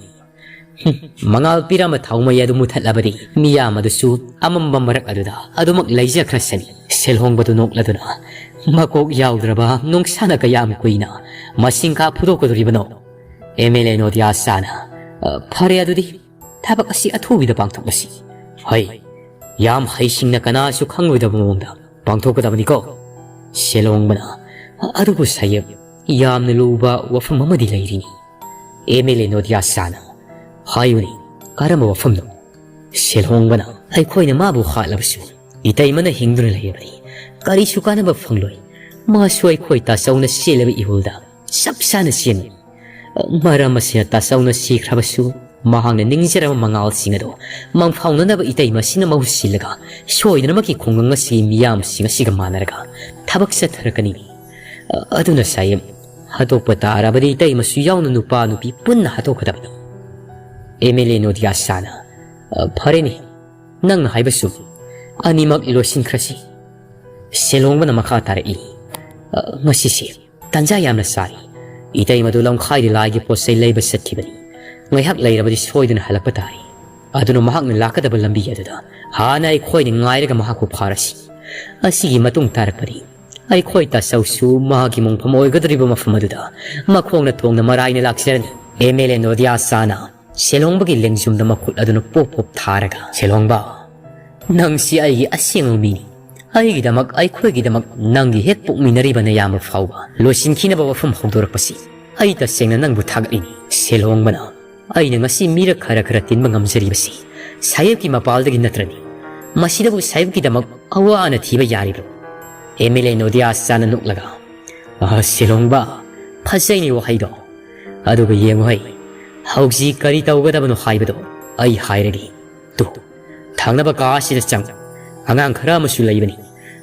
ꯍꯨꯝ, ꯃꯉꯥꯜ ꯄꯤꯔꯝꯕ ꯊꯥꯎꯃꯩ ꯑꯗꯨ ꯃꯨꯊꯠꯂꯕꯗꯤ ꯃꯤꯌꯥꯝ ꯑꯗꯨꯁꯨ ꯑꯃꯝꯕ ꯃꯔꯛ ꯑꯗꯨꯗ ꯑꯗꯨꯃꯛ ꯂꯩꯖꯈ꯭ꯔꯁꯅꯤ꯫" ꯁꯦꯜꯍꯣꯡꯕꯗꯨ ꯅꯣꯛꯂꯗꯨꯅ, "ꯃꯀꯣꯛ ꯌꯥꯎꯗ꯭ꯔꯕ ꯅꯨꯡꯁꯥꯅ ꯀꯌꯥꯝ ꯀꯨꯏꯅ ꯃꯁꯤꯡꯈꯥ ꯐꯨꯗꯣꯛꯀꯗꯧꯔꯤꯕꯅꯣ?" ꯑꯦꯝ ꯑꯦꯜ ꯑꯦ ꯅꯣꯗꯤꯌꯥ ꯆꯥꯅ, "ꯑ, ꯐꯔꯦ ꯑꯗꯨꯗꯤ, ꯊꯕꯛ ꯑꯁꯤ ꯑꯊꯨꯕꯤꯗ ꯄꯥꯡꯊꯣꯛꯂꯁꯤ꯫" "ꯍꯣꯏ, ꯌꯥꯝ ꯍꯩꯁꯤꯡꯅ ꯀꯅꯥꯁꯨ ꯈꯪꯂꯣꯏꯗꯕ ꯃꯑꯣꯡꯗ ꯄꯥꯡꯊꯣꯛꯀꯗꯕꯅꯤꯀꯣ꯫" ꯁꯦꯂꯣꯡꯕꯅ, ꯑꯗꯨꯕꯨ ꯁꯥꯍꯦꯕ, ꯌꯥꯝꯅ ꯂꯨꯕ ꯋꯥꯐꯝ ꯑꯃꯗꯤ ꯂꯩꯔꯤꯅꯤ꯫ ꯑꯦꯝ ꯑꯦꯜ ꯑꯦ ꯅꯣꯗꯤꯌꯥ ꯁꯥꯅ꯫ ꯍꯥꯏꯌꯨꯅꯦ, ꯀꯔꯝꯕ ꯋꯥꯐꯝꯅꯣ? ꯁꯦꯜꯍꯣꯡꯕꯅ ꯑꯩꯈꯣꯏꯅ ꯃꯥꯕꯨ ꯍꯥꯠꯂꯕꯁꯨ, ꯏꯇꯩꯃꯅ ꯍꯤꯡꯗꯨꯅ ꯂꯩꯔꯕꯅꯤ꯫ ꯀꯔꯤꯁꯨ ꯀꯥꯟꯅꯕ ꯐꯪꯂꯣꯏ꯫ ꯃꯥꯁꯨ ꯑꯩꯈꯣꯏ ꯇꯥꯆꯧꯅ ꯆꯦꯜꯂꯕ ꯏꯍꯨꯜꯗ ꯆꯞ ꯆꯥꯅ ꯆꯦꯟꯕꯅꯤ꯫ ꯃꯔꯝ ꯑꯁꯤꯅ ꯇꯥꯆꯧꯅ ꯁꯤꯈ꯭ꯔꯕꯁꯨ, ꯃꯍꯥꯛꯅ ꯅꯤꯡꯖꯔꯕ ꯃꯉꯥꯜꯁꯤꯡ ꯑꯗꯨ ꯃꯪꯐꯥꯎꯅꯅꯕ ꯏꯇꯩꯃ ꯑꯁꯤꯅ ꯃꯍꯨꯠ ꯁꯤꯜꯂꯒ, ꯁꯣꯏꯗꯅꯃꯛꯀꯤ ꯈꯨꯡꯒꯪ ꯑꯁꯤꯒꯤ ꯃꯤꯌꯥꯝꯁꯤꯡ ꯑꯁꯤꯒ ꯃꯥꯟꯅꯔꯒ ꯊꯕꯛ ꯆꯠꯊꯔꯛꯀꯅꯤ꯫ ꯑꯗꯨꯅ ꯁꯥꯍꯦꯕ, ꯍꯥꯠꯇꯣꯛꯄ ꯇꯥꯔꯕꯗꯤ ꯏꯇꯩꯃꯁꯨ ꯌꯥꯎꯅ ꯅꯨꯄꯥ ꯅꯨꯄꯤ ꯄꯨꯟꯅ ꯍꯥꯠꯇꯣꯛꯀꯗꯕꯅꯤ꯫ ꯑꯦꯝ ꯑꯦꯜ ꯑꯦ ꯅꯣꯗꯤꯌꯥ ꯁꯥꯅ꯫ "ꯐꯔꯦꯅꯦ, ꯅꯪꯅ ꯍꯥꯏꯕꯁꯨ ꯑꯅꯤꯃꯛ ꯂꯣꯏꯁꯤꯟꯈ꯭ꯔꯁꯤ"꯫ ꯁꯦꯜꯍꯣꯡꯕꯅ ꯃꯈꯥ ꯇꯥꯔꯛꯏ, "ꯉꯁꯤꯁꯦ ꯇꯥꯟꯖꯥ ꯌꯥꯝꯅ ꯆꯥꯔꯤ꯫ ꯏꯇꯩꯃꯗꯨ ꯂꯝꯈꯥꯏꯗ ꯂꯥꯏꯒꯤ ꯄꯣꯠ ꯆꯩ ꯂꯩꯕ ꯆꯠꯈꯤꯕꯅꯤ꯫ ꯉꯥꯏꯍꯥꯛ ꯂꯩꯔꯕꯗꯤ ꯁꯣꯏꯗꯅ ꯍꯜꯂꯛꯄ ꯇꯥꯔꯤ꯫ ꯑꯗꯨꯅ ꯃꯍꯥꯛꯅ ꯂꯥꯛꯀꯗꯕ ꯂꯝꯕꯤ ꯑꯗꯨꯗ ꯍꯥꯟꯅ ꯑꯩꯈꯣꯏꯅ ꯉꯥꯏꯔꯒ ꯃꯍꯥꯛꯄꯨ ꯐꯥꯔꯁꯤ꯫ ꯑꯁꯤꯒꯤ ꯃꯇꯨꯡ ꯇꯥꯔꯛꯄꯗꯤ ꯑꯩꯈꯣꯏ ꯇꯥꯆꯧꯁꯨ ꯃꯍꯥꯛꯀꯤ ꯃꯣꯡꯐꯝ ꯑꯣꯏꯒꯗꯧꯔꯤꯕ ꯃꯐꯝ ꯑꯗꯨꯗ ꯃꯈꯣꯡꯅ ꯊꯣꯡꯅ ꯃꯔꯥꯏꯅ ꯂꯥꯛꯆꯔꯅꯤ"꯫ ꯑꯦꯝ ꯑꯦꯜ ꯑꯦ ꯅꯣꯗꯤꯌꯥ ꯁꯥꯅ ꯁꯦꯜꯍꯣꯡꯕꯒꯤ ꯂꯦꯡꯖꯨꯝꯗ ꯃꯈꯨꯠ ꯑꯗꯨꯅ ꯄꯣꯞ ꯄꯣꯞ ꯊꯥꯔꯒ, "ꯁꯦꯜꯍꯣꯡꯕ, ꯅꯪꯁꯤ ꯑꯩꯒꯤ ꯑꯁꯦꯡꯕ ꯃꯤꯅꯤ꯫ ꯑꯩꯒꯤꯗꯃꯛ, ꯑꯩꯈꯣꯏꯒꯤꯗꯃꯛ ꯅꯪꯒꯤ ꯍꯦꯛ ꯄꯣꯛꯃꯤꯟꯅꯔꯤꯕ ꯅꯌꯥꯝꯕ ꯐꯥꯎꯕ ꯂꯣꯏꯁꯤꯟꯈꯤꯅꯕ ꯋꯥꯐꯝ ꯍꯧꯗꯣꯔꯛꯄꯁꯤ ꯑꯩ ꯇꯁꯦꯡꯅ ꯅꯪꯕꯨ ꯊꯥꯒꯠꯂꯤꯅꯤ"꯫ ꯁꯦꯜꯍꯣꯡꯕꯅ, "ꯑꯩꯅ ꯉꯁꯤ ꯃꯤꯔꯛ ꯈꯔ ꯈꯔ ꯇꯤꯟꯕ ꯉꯝꯖꯔꯤꯕꯁꯤ ꯁꯥꯍꯦꯕꯀꯤ ꯃꯄꯥꯜꯗꯒꯤ ꯅꯠꯇ꯭ꯔꯅꯤ꯫ ꯃꯁꯤꯗꯕꯨ ꯁꯥꯍꯦꯕꯀꯤꯗꯃꯛ ꯑꯋꯥ ꯑꯅ ꯊꯤꯕ ꯌꯥꯔꯤꯕ꯭ꯔꯣ?" ꯑꯦꯝ ꯑꯦꯜ ꯑꯦ ꯅꯣꯗꯤꯌꯥ ꯁꯥꯅ ꯅꯣꯛꯂꯒ, "ꯑ, ꯁꯦꯜꯍꯣꯡꯕ, ꯐꯖꯩꯅꯦ ꯋꯥꯍꯩꯗꯣ꯫ ꯑꯗꯨꯒ ꯌꯦꯡꯉꯨ ꯍꯩ, ꯍꯧꯖꯤꯛ ꯀꯔꯤ ꯇꯧꯒꯗꯕꯅꯣ ꯍꯥꯏꯕꯗꯣ ꯑꯩ ꯍꯥꯏꯔꯒꯦ꯫ ꯇꯨ, ꯊꯪꯅꯕ ꯀꯥ ꯑꯁꯤꯗ ꯆꯪ꯫ ꯑꯉꯥꯡ ꯈꯔ ꯑꯃꯁꯨ ꯂꯩꯕꯅꯤ꯫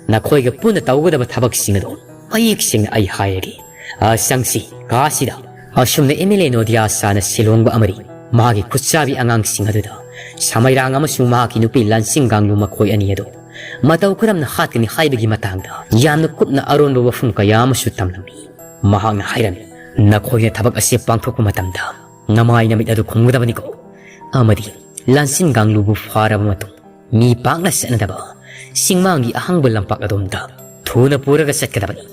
ꯅꯈꯣꯏꯒ ꯄꯨꯟꯅ ꯇꯧꯒꯗꯕ ꯊꯕꯛꯁꯤꯡ ꯑꯗꯣ ꯃꯌꯦꯛ ꯁꯦꯡꯅ ꯑꯩ ꯍꯥꯏꯔꯒꯦ꯫ ꯑ, ꯆꯪꯁꯤ, ꯀꯥ ꯑꯁꯤꯗ"꯫ ꯑꯁꯨꯝꯅ ꯑꯦꯝ ꯑꯦꯜ ꯑꯦ ꯅꯣꯗꯤꯌꯥ ꯁꯥꯅ ꯁꯦꯜꯍꯣꯡꯕ ꯑꯃꯗꯤ ꯃꯍꯥꯛꯀꯤ ꯈꯨꯠꯆꯥꯕꯤ ꯑꯉꯥꯡꯁꯤꯡ ꯑꯗꯨꯗ ꯁꯃꯩꯔꯥꯡ ꯑꯃꯁꯨꯡ ꯃꯍꯥꯛꯀꯤ ꯅꯨꯄꯤ ꯂꯥꯟꯁꯤꯡ ꯀꯥꯡꯂꯨ ꯃꯈꯣꯏ ꯑꯅꯤ ꯑꯗꯨ ꯃꯇꯧ ꯀꯔꯝꯅ ꯍꯥꯠꯀꯅꯤ ꯍꯥꯏꯕꯒꯤ ꯃꯇꯥꯡꯗ ꯌꯥꯝꯅ ꯀꯨꯞꯅ ꯑꯔꯣꯟꯕ ꯋꯥꯐꯝ ꯀꯌꯥ ꯑꯃꯁꯨ ꯇꯝꯂꯝꯃꯤ꯫ ꯃꯍꯥꯛꯅ ꯍꯥꯏꯔꯝꯃꯤ, "ꯅꯈꯣꯏꯅ ꯊꯕꯛ ꯑꯁꯤ ꯄꯥꯡꯊꯣꯛꯄ ꯃꯇꯝꯗ ꯅꯃꯥꯏ ꯅꯃꯤꯠ ꯑꯗꯨ ꯈꯨꯝꯒꯗꯕꯅꯤꯀꯣ, ꯑꯃꯗꯤ ꯂꯥꯟꯁꯤꯡ ꯀꯥꯡꯂꯨꯕꯨ ꯐꯥꯔꯕ ꯃꯇꯨꯡ ꯃꯤ ꯄꯥꯛꯅ ꯆꯠꯅꯗꯕ ꯆꯤꯡꯃꯥꯡꯒꯤ ꯑꯍꯥꯡꯕ ꯂꯝꯄꯥꯛ ꯑꯗꯣꯝꯗ ꯊꯨꯅ ꯄꯨꯔꯒ ꯆꯠꯀꯗꯕꯅꯤ꯫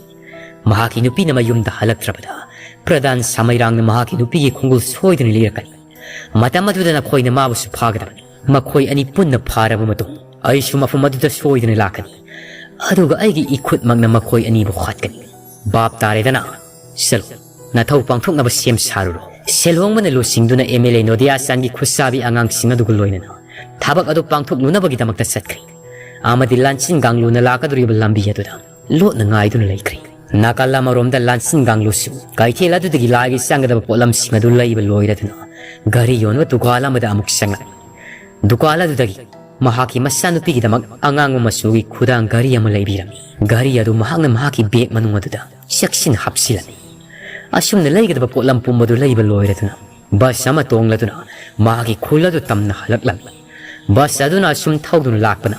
ꯃꯍꯥꯛꯀꯤ ꯅꯨꯄꯤꯅ ꯃꯌꯨꯝꯗ ꯍꯜꯂꯛꯇ꯭ꯔꯕꯗ ꯄ꯭ꯔꯙꯥꯟ ꯁꯃꯩꯔꯥꯡꯅ ꯃꯍꯥꯛꯀꯤ ꯅꯨꯄꯤꯒꯤ ꯈꯣꯡꯒꯨꯜ ꯁꯣꯏꯗꯅ ꯂꯤꯔꯛꯀꯅꯤ꯫ ꯃꯇꯝ ꯑꯗꯨꯗ ꯅꯈꯣꯏꯅ ꯃꯥꯕꯨꯁꯨ ꯐꯥꯒꯗꯕꯅꯤ꯫ ꯃꯈꯣꯏ ꯑꯅꯤ ꯄꯨꯟꯅ ꯐꯥꯔꯕ ꯃꯇꯨꯡ ꯑꯩꯁꯨ ꯃꯐꯝ ꯑꯗꯨꯗ ꯁꯣꯏꯗꯅ ꯂꯥꯛꯀꯅꯤ, ꯑꯗꯨꯒ ꯑꯩꯒꯤ ꯏꯈꯨꯠꯃꯛꯅ ꯃꯈꯣꯏ ꯑꯅꯤꯕꯨ ꯍꯥꯠꯀꯅꯤ"꯫ ꯚꯥꯞ ꯇꯥꯔꯦꯗꯅ? ꯆꯠꯂꯣ, ꯅꯊꯧ ꯄꯥꯡꯊꯣꯛꯅꯕ ꯁꯦꯝ ꯁꯥꯔꯨꯔꯣ꯫ ꯁꯦꯜꯍꯣꯡꯕꯅ ꯂꯨꯆꯤꯡꯗꯨꯅ ꯑꯦꯝ ꯑꯦꯜ ꯑꯦ ꯅꯣꯗꯤꯌꯥꯆꯥꯟꯒꯤ ꯈꯨꯠꯁꯥꯕꯤ ꯑꯉꯥꯡꯁꯤꯡ ꯑꯗꯨꯒ ꯂꯣꯏꯅꯅ ꯊꯕꯛ ꯑꯗꯨ ꯄꯥꯡꯊꯣꯛꯂꯨꯅꯕꯒꯤꯗꯃꯛꯇ ꯆꯠꯈ꯭ꯔꯦ꯫ ꯑꯃꯗꯤ ꯂꯥꯟꯁꯤꯟ ꯀꯥꯡꯂꯨꯅ ꯂꯥꯛꯀꯗꯧꯔꯤꯕ ꯂꯝꯕꯤ ꯑꯗꯨꯗ ꯂꯣꯠꯅ ꯉꯥꯏꯗꯨꯅ ꯂꯩꯈ꯭ꯔꯦ꯫ ꯅꯥꯀꯜ ꯑꯃꯔꯣꯝꯗ ꯂꯥꯟꯁꯤꯟ ꯀꯥꯡꯂꯨꯁꯨ ꯀꯩꯊꯦꯜ ꯑꯗꯨꯗꯒꯤ ꯂꯥꯏꯒꯤ ꯆꯪꯒꯗꯕ ꯄꯣꯠꯂꯝꯁꯤꯡ ꯑꯗꯨ ꯂꯩꯕ ꯂꯣꯏꯔꯗꯨꯅ ꯘꯔꯤ ꯌꯣꯟꯕ ꯗꯨꯀꯥꯟ ꯑꯃꯗ ꯑꯃꯨꯛ ꯆꯪꯂꯛꯏ꯫ ꯗꯨꯀꯥꯟ ꯑꯗꯨꯗꯒꯤ ꯃꯍꯥꯛꯀꯤ ꯃꯆꯥꯅꯨꯄꯤꯒꯤꯗꯃꯛ ꯑꯉꯥꯡꯕ ꯃꯆꯨꯒꯤ ꯈꯨꯗꯥꯡ ꯘꯔꯤ ꯑꯃ ꯂꯩꯕꯤꯔꯝꯃꯤ꯫ ꯘꯔꯤ ꯑꯗꯨ ꯃꯍꯥꯛꯅ ꯃꯍꯥꯛꯀꯤ ꯕꯦꯒ ꯃꯅꯨꯡ ꯑꯗꯨꯗ ꯆꯦꯛꯁꯤꯟꯅ ꯍꯥꯞꯆꯤꯜꯂꯝꯃꯤ꯫ ꯑꯁꯨꯝꯅ ꯂꯩꯒꯗꯕ ꯄꯣꯠꯂꯝ ꯄꯨꯝꯕꯗꯨ ꯂꯩꯕ ꯂꯣꯏꯔꯗꯨꯅ ꯕꯁ ꯑꯃ ꯇꯣꯡꯂꯗꯨꯅ ꯃꯍꯥꯛꯀꯤ ꯈꯨꯜ ꯑꯗꯨ ꯇꯝꯅ ꯍꯜꯂꯛꯂꯝꯃꯤ꯫ ꯕꯁ ꯑꯗꯨꯅ ꯑꯁꯨꯝ ꯊꯧꯗꯨꯅ ꯂꯥꯛꯄꯅ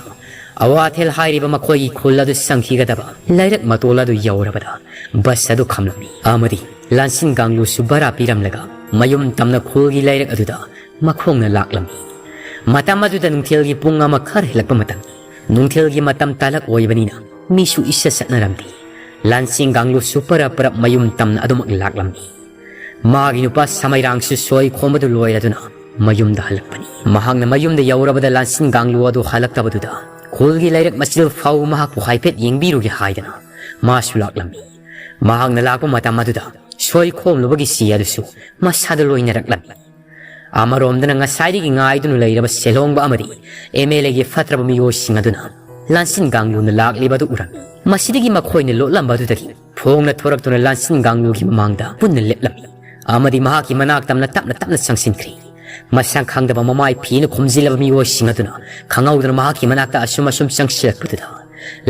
ꯑꯋꯥꯊꯦꯜ ꯍꯥꯏꯔꯤꯕ ꯃꯈꯣꯏꯒꯤ ꯈꯨꯜ ꯑꯗꯨ ꯆꯪꯈꯤꯒꯗꯕ ꯂꯩꯔꯛ ꯃꯇꯣꯜ ꯑꯗꯨ ꯌꯧꯔꯕꯗ ꯕꯁ ꯑꯗꯨ ꯈꯝꯂꯝꯃꯤ ꯑꯃꯗꯤ ꯂꯥꯟꯁꯤꯟ ꯀꯥꯡꯂꯨꯁꯨ ꯚꯔꯥ ꯄꯤꯔꯝꯂꯒ ꯃꯌꯨꯝ ꯇꯝꯅ ꯈꯨꯜꯒꯤ ꯂꯩꯔꯛ ꯑꯗꯨꯗ ꯃꯈꯣꯡꯅ ꯂꯥꯛꯂꯝꯃꯤ꯫ ꯃꯇꯝ ꯑꯗꯨꯗ ꯅꯨꯡꯊꯤꯜꯒꯤ ꯄꯨꯡ ꯑꯃ ꯈꯔ ꯍꯦꯜꯂꯛꯄ ꯃꯇꯝ, ꯅꯨꯡꯊꯤꯜꯒꯤ ꯃꯇꯝ ꯇꯥꯂꯛ ꯑꯣꯏꯕꯅꯤꯅ ꯃꯤꯁꯨ ꯏꯆꯠ ꯆꯠꯅꯔꯝꯗꯦ꯫ ꯂꯥꯟꯁꯤꯡ ꯀꯥꯡꯂꯨꯁꯨ ꯄꯔꯞ ꯄꯔꯞ ꯃꯌꯨꯝ ꯇꯝꯅ ꯑꯗꯨꯃꯛ ꯂꯥꯛꯂꯝꯃꯤ꯫ ꯃꯥꯒꯤ ꯅꯨꯄꯥ ꯁꯃꯩꯔꯥꯡꯁꯨ ꯁꯣꯏ ꯈꯣꯝꯕꯗꯨ ꯂꯣꯏꯔꯗꯨꯅ ꯃꯌꯨꯝꯗ ꯍꯜꯂꯛꯄꯅꯤ꯫ ꯃꯍꯥꯛꯅ ꯃꯌꯨꯝꯗ ꯌꯧꯔꯕꯗ ꯂꯥꯟꯁꯤꯡ ꯀꯥꯡꯂꯨ ꯑꯗꯨ ꯍꯜꯂꯛꯇꯕꯗꯨꯗ ꯈꯨꯜꯒꯤ ꯂꯩꯔꯛ ꯃꯆꯤꯜ ꯐꯥꯎ ꯃꯍꯥꯛꯄꯨ ꯍꯥꯏꯐꯦꯠ ꯌꯦꯡꯕꯤꯔꯨꯒꯦ ꯍꯥꯏꯗꯅ ꯃꯥꯁꯨ ꯂꯥꯛꯂꯝꯃꯤ꯫ ꯃꯍꯥꯛꯅ ꯂꯥꯛꯄ ꯃꯇꯝ ꯑꯗꯨꯗ ꯁꯣꯏ ꯈꯣꯝꯂꯨꯕꯒꯤ ꯆꯦ ꯑꯗꯨꯁꯨ ꯃꯁꯥꯗ ꯂꯣꯏꯅꯔꯛꯂꯝꯃꯤ꯫ ꯑꯃꯔꯣꯝꯗꯅ ꯉꯁꯥꯏꯗꯒꯤ ꯉꯥꯏꯗꯨꯅ ꯂꯩꯔꯕ ꯁꯦꯜꯍꯣꯡꯕ ꯑꯃꯗꯤ ꯑꯦꯝ ꯑꯦꯜ ꯑꯦꯒꯤ ꯐꯠꯇ꯭ꯔꯕ ꯃꯤꯑꯣꯏꯁꯤꯡ ꯑꯗꯨꯅ ꯂꯥꯟꯁꯤꯟ ꯀꯥꯡꯂꯨꯅ ꯂꯥꯛꯂꯤꯕ ꯑꯗꯨ ꯎꯔꯝꯃꯤ꯫ ꯃꯁꯤꯗꯒꯤ ꯃꯈꯣꯏꯅ ꯂꯣꯠꯂꯝꯕ ꯑꯗꯨꯗꯒꯤ ꯐꯣꯡꯅ ꯊꯣꯔꯛꯇꯨꯅ ꯂꯥꯟꯁꯤꯟ ꯀꯥꯡꯂꯨꯒꯤ ꯃꯃꯥꯡꯗ ꯄꯨꯟꯅ ꯂꯦꯞꯂꯝꯃꯤ ꯑꯃꯗꯤ ꯃꯍꯥꯛꯀꯤ ꯃꯅꯥꯛ ꯇꯝꯅ ꯇꯞꯅ ꯇꯞꯅ ꯆꯪꯁꯤꯟꯈ꯭ꯔꯦ꯫ ꯃꯁꯛ ꯈꯪꯗꯕ ꯃꯃꯥꯏ ꯐꯤꯅ ꯈꯨꯝꯖꯤꯜꯂꯕ ꯃꯤꯑꯣꯏꯁꯤꯡ ꯑꯗꯨꯅ ꯈꯪꯍꯧꯗꯅ ꯃꯍꯥꯛꯀꯤ ꯃꯅꯥꯛꯇ ꯑꯁꯨꯝ ꯑꯁꯨꯝ ꯆꯪꯁꯤꯜꯂꯛꯄꯗꯨꯗ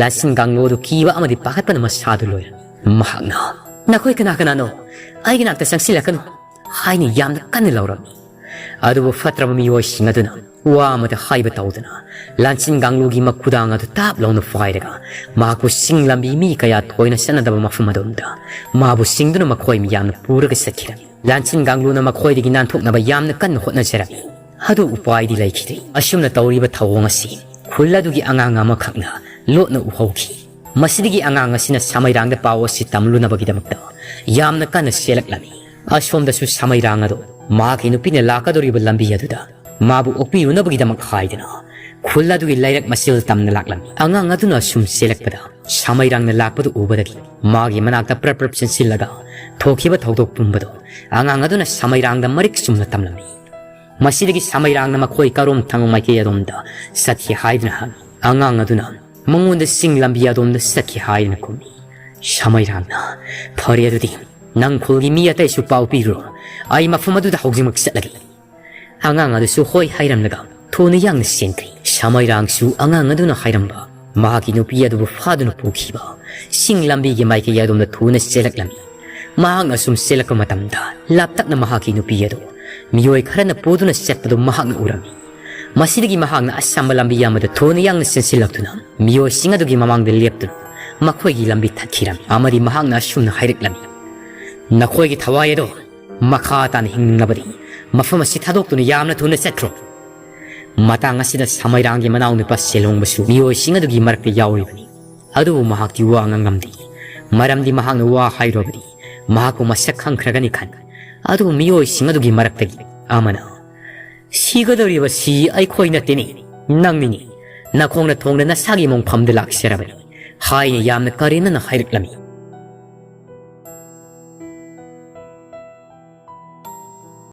ꯂꯥꯟꯁꯤꯟ ꯀꯥꯡꯂꯨ ꯑꯗꯨ ꯀꯤꯕ ꯑꯃꯗꯤ ꯄꯥꯈꯠꯄꯅ ꯃꯁꯥꯗꯨ ꯂꯣꯏꯔꯝꯃꯤ꯫ ꯃꯍꯥꯛꯅ, "ꯅꯈꯣꯏ ꯀꯅꯥ ꯀꯅꯥꯅꯣ? ꯑꯩꯒꯤ ꯅꯥꯛꯇ ꯆꯪꯁꯤꯜꯂꯛꯀꯅꯨ!" ꯍꯥꯏꯅ ꯌꯥꯝꯅ ꯀꯟꯅ ꯂꯥꯎꯔꯝꯃꯤ꯫ ꯑꯗꯨꯕꯨ ꯐꯠꯇ꯭ꯔꯕ ꯃꯤꯑꯣꯏꯁꯤꯡ ꯑꯗꯨꯅ ꯋꯥ ꯑꯃꯇ ꯍꯥꯏꯕ ꯇꯧꯗꯅ ꯂꯥꯟꯁꯤꯟ ꯀꯥꯡꯂꯨꯒꯤ ꯃꯈꯨꯗꯥꯡ ꯑꯗꯨ ꯇꯥꯞ ꯂꯥꯎꯅ ꯐꯥꯏꯔꯒ ꯃꯍꯥꯛꯄꯨ ꯆꯤꯡ ꯂꯝꯕꯤ ꯃꯤ ꯀꯌꯥ ꯊꯣꯏꯅ ꯆꯠꯅꯗꯕ ꯃꯐꯝ ꯑꯗꯣꯝꯗ ꯃꯥꯕꯨ ꯆꯤꯡꯗꯨꯅ ꯃꯈꯣꯏ ꯃꯤꯌꯥꯝꯅ ꯄꯨꯔꯒ ꯆꯠꯈꯤꯔꯝꯃꯤ꯫ ꯂꯥꯟꯁꯤꯟ ꯀꯥꯡꯂꯨꯅ ꯃꯈꯣꯏꯗꯒꯤ ꯅꯥꯟꯊꯣꯛꯅꯕ ꯌꯥꯝꯅ ꯀꯟꯅ ꯍꯣꯠꯅꯖꯔꯝꯃꯤ꯫ ꯑꯗꯨ ꯎꯄꯥꯏꯗꯤ ꯂꯩꯈꯤꯗꯦ꯫ ꯑꯁꯨꯝꯅ ꯇꯧꯔꯤꯕ ꯊꯧꯑꯣꯡ ꯑꯁꯤ ꯈꯨꯜ ꯑꯗꯨꯒꯤ ꯑꯉꯥꯡ ꯑꯃꯈꯛꯅ ꯂꯣꯠꯅ ꯎꯍꯧꯈꯤ꯫ ꯃꯁꯤꯗꯒꯤ ꯑꯉꯥꯡ ꯑꯁꯤꯅ ꯁꯃꯩꯔꯥꯡꯗ ꯄꯥꯎ ꯑꯁꯤ ꯇꯝꯂꯨꯅꯕꯒꯤꯗꯃꯛꯇ ꯌꯥꯝꯅ ꯀꯟꯅ ꯆꯦꯜꯂꯛꯂꯝꯃꯤ꯫ ꯑꯁꯣꯝꯗꯁꯨ ꯁꯃꯩꯔꯥꯡ ꯑꯗꯨ ꯃꯍꯥꯛꯀꯤ ꯅꯨꯄꯤꯅ ꯂꯥꯛꯀꯗꯧꯔꯤꯕ ꯂꯝꯕꯤ ꯑꯗꯨꯗ ꯃꯥꯕꯨ ꯑꯣꯛꯄꯤꯔꯨꯅꯕꯒꯤꯗꯃꯛ ꯍꯥꯏꯗꯅ ꯈꯨꯜ ꯑꯗꯨꯒꯤ ꯂꯩꯔꯛ ꯃꯁꯤꯜ ꯇꯝꯅ ꯂꯥꯛꯂꯝꯃꯤ꯫ ꯑꯉꯥꯡ ꯑꯗꯨꯅ ꯁꯨꯝ ꯆꯦꯜꯂꯛꯄꯗ ꯁꯃꯩꯔꯥꯡꯅ ꯂꯥꯛꯄꯗꯨ ꯎꯕꯗꯒꯤ ꯃꯥꯒꯤ ꯃꯅꯥꯛꯇ ꯄ꯭ꯔꯞ ꯄ꯭ꯔꯞ ꯆꯦꯟꯁꯤꯜꯂꯒ ꯊꯣꯛꯈꯤꯕ ꯊꯧꯗꯣꯛ ꯄꯨꯝꯕꯗꯨ ꯑꯉꯥꯡ ꯑꯗꯨꯅ ꯁꯃꯩꯔꯥꯡꯗ ꯃꯔꯤꯛ ꯆꯨꯝꯅ ꯇꯝꯂꯝꯃꯤ꯫ ꯃꯁꯤꯗꯒꯤ ꯁꯃꯩꯔꯥꯡꯅ ꯃꯈꯣꯏ ꯀꯔꯣꯝ ꯊꯪꯕ ꯃꯥꯏꯀꯩ ꯑꯗꯣꯝꯗ ꯆꯠꯈꯤ ꯍꯥꯏꯗꯨꯅ ꯍꯪꯏ꯫ ꯑꯉꯥꯡ ꯑꯗꯨꯅ ꯃꯉꯣꯟꯗ ꯆꯤꯡ ꯂꯝꯕꯤ ꯑꯗꯣꯝꯗ ꯆꯠꯈꯤ ꯍꯥꯏꯗꯨꯅ ꯈꯨꯝꯃꯤ꯫ ꯁꯃꯩꯔꯥꯡꯅ, "ꯐꯔꯦ ꯑꯗꯨꯗꯤ, ꯅꯪ ꯈꯨꯜꯒꯤ ꯃꯤ ꯑꯇꯩꯁꯨ ꯄꯥꯎ ꯄꯤꯔꯨꯔꯣ, ꯑꯩ ꯃꯐꯝ ꯑꯗꯨꯗ ꯍꯧꯖꯤꯛꯃꯛ ꯆꯠꯂꯒꯦ"꯫ ꯑꯉꯥꯡ ꯑꯗꯨꯁꯨ ꯍꯣꯏ ꯍꯥꯏꯔꯝꯂꯒ ꯊꯨꯅ ꯌꯥꯡꯅ ꯆꯦꯟꯈ꯭ꯔꯦ꯫ ꯁꯃꯩꯔꯥꯡꯁꯨ ꯑꯉꯥꯡ ꯑꯗꯨꯅ ꯍꯥꯏꯔꯝꯕ ꯃꯍꯥꯛꯀꯤ ꯅꯨꯄꯤ ꯑꯗꯨꯕꯨ ꯐꯥꯗꯨꯅ ꯄꯨꯈꯤꯕ ꯆꯤꯡ ꯂꯝꯕꯤꯒꯤ ꯃꯥꯏꯀꯩ ꯑꯗꯣꯝꯗ ꯊꯨꯅ ꯆꯦꯜꯂꯛꯂꯝꯃꯤ꯫ ꯃꯍꯥꯛꯅ ꯁꯨꯝ ꯆꯦꯜꯂꯛꯄ ꯃꯇꯝꯗ ꯂꯥꯞꯇꯛꯅ ꯃꯍꯥꯛꯀꯤ ꯅꯨꯄꯤ ꯑꯗꯨ ꯃꯤꯑꯣꯏ ꯈꯔꯅ ꯄꯨꯗꯨꯅ ꯆꯠꯄꯗꯨ ꯃꯍꯥꯛꯅ ꯎꯔꯝꯃꯤ꯫ ꯃꯁꯤꯗꯒꯤ ꯃꯍꯥꯛꯅ ꯑꯁꯝꯕ ꯂꯝꯕꯤ ꯑꯃꯗ ꯊꯨꯅ ꯌꯥꯡꯅ ꯆꯦꯟꯁꯤꯜꯂꯛꯇꯨꯅ ꯃꯤꯑꯣꯏꯁꯤꯡ ꯑꯗꯨꯒꯤ ꯃꯃꯥꯡꯗ ꯂꯦꯞꯇꯨꯅ ꯃꯈꯣꯏꯒꯤ ꯂꯝꯕꯤ ꯊꯠꯈꯤꯔꯝꯃꯤ ꯑꯃꯗꯤ ꯃꯍꯥꯛꯅ ꯑꯁꯨꯝꯅ ꯍꯥꯏꯔꯛꯂꯝꯃꯤ, "ꯅꯈꯣꯏꯒꯤ ꯊꯋꯥꯏ ꯑꯗꯣ ꯃꯈꯥ ꯇꯥꯅ ꯍꯤꯡꯅꯕꯗꯤ ꯃꯐꯝ ꯑꯁꯤ ꯊꯥꯗꯣꯛꯇꯨꯅ ꯌꯥꯝꯅ ꯊꯨꯅ ꯆꯠꯈ꯭ꯔꯣ"꯫ ꯃꯇꯥꯡ ꯑꯁꯤꯗ ꯁꯃꯩꯔꯥꯡꯒꯤ ꯃꯅꯥꯎꯅꯨꯄꯥ ꯁꯦꯂꯣꯡꯕꯁꯨ ꯃꯤꯑꯣꯏꯁꯤꯡ ꯑꯗꯨꯒꯤ ꯃꯔꯛꯇ ꯌꯥꯎꯔꯤꯕꯅꯤ꯫ ꯑꯗꯨꯕꯨ ꯃꯍꯥꯛꯇꯤ ꯋꯥ ꯉꯥꯡꯉꯝꯗꯦ, ꯃꯔꯝꯗꯤ ꯃꯍꯥꯛꯅ ꯋꯥ ꯍꯥꯏꯔꯨꯔꯕꯗꯤ ꯃꯍꯥꯛꯄꯨ ꯃꯁꯛ ꯈꯪꯈ꯭ꯔꯒꯅꯤ ꯈꯟ꯫ ꯑꯗꯨꯕꯨ ꯃꯤꯑꯣꯏꯁꯤꯡ ꯑꯗꯨꯒꯤ ꯃꯔꯛꯇꯒꯤ ꯑꯃꯅ, "ꯁꯤꯒꯗꯧꯔꯤꯕꯁꯤ ꯑꯩꯈꯣꯏ ꯅꯠꯇꯦꯅꯦ, ꯅꯪꯅꯤꯅꯦ, ꯅꯈꯣꯡꯅ ꯊꯣꯡꯅ ꯅꯁꯥꯒꯤ ꯃꯣꯡꯐꯝꯗ ꯂꯥꯛꯆꯔꯕꯅꯤ" ꯍꯥꯏꯅ ꯌꯥꯝꯅ ꯀꯔꯦꯝꯅꯅ ꯍꯥꯏꯔꯛꯂꯝꯃꯤ꯫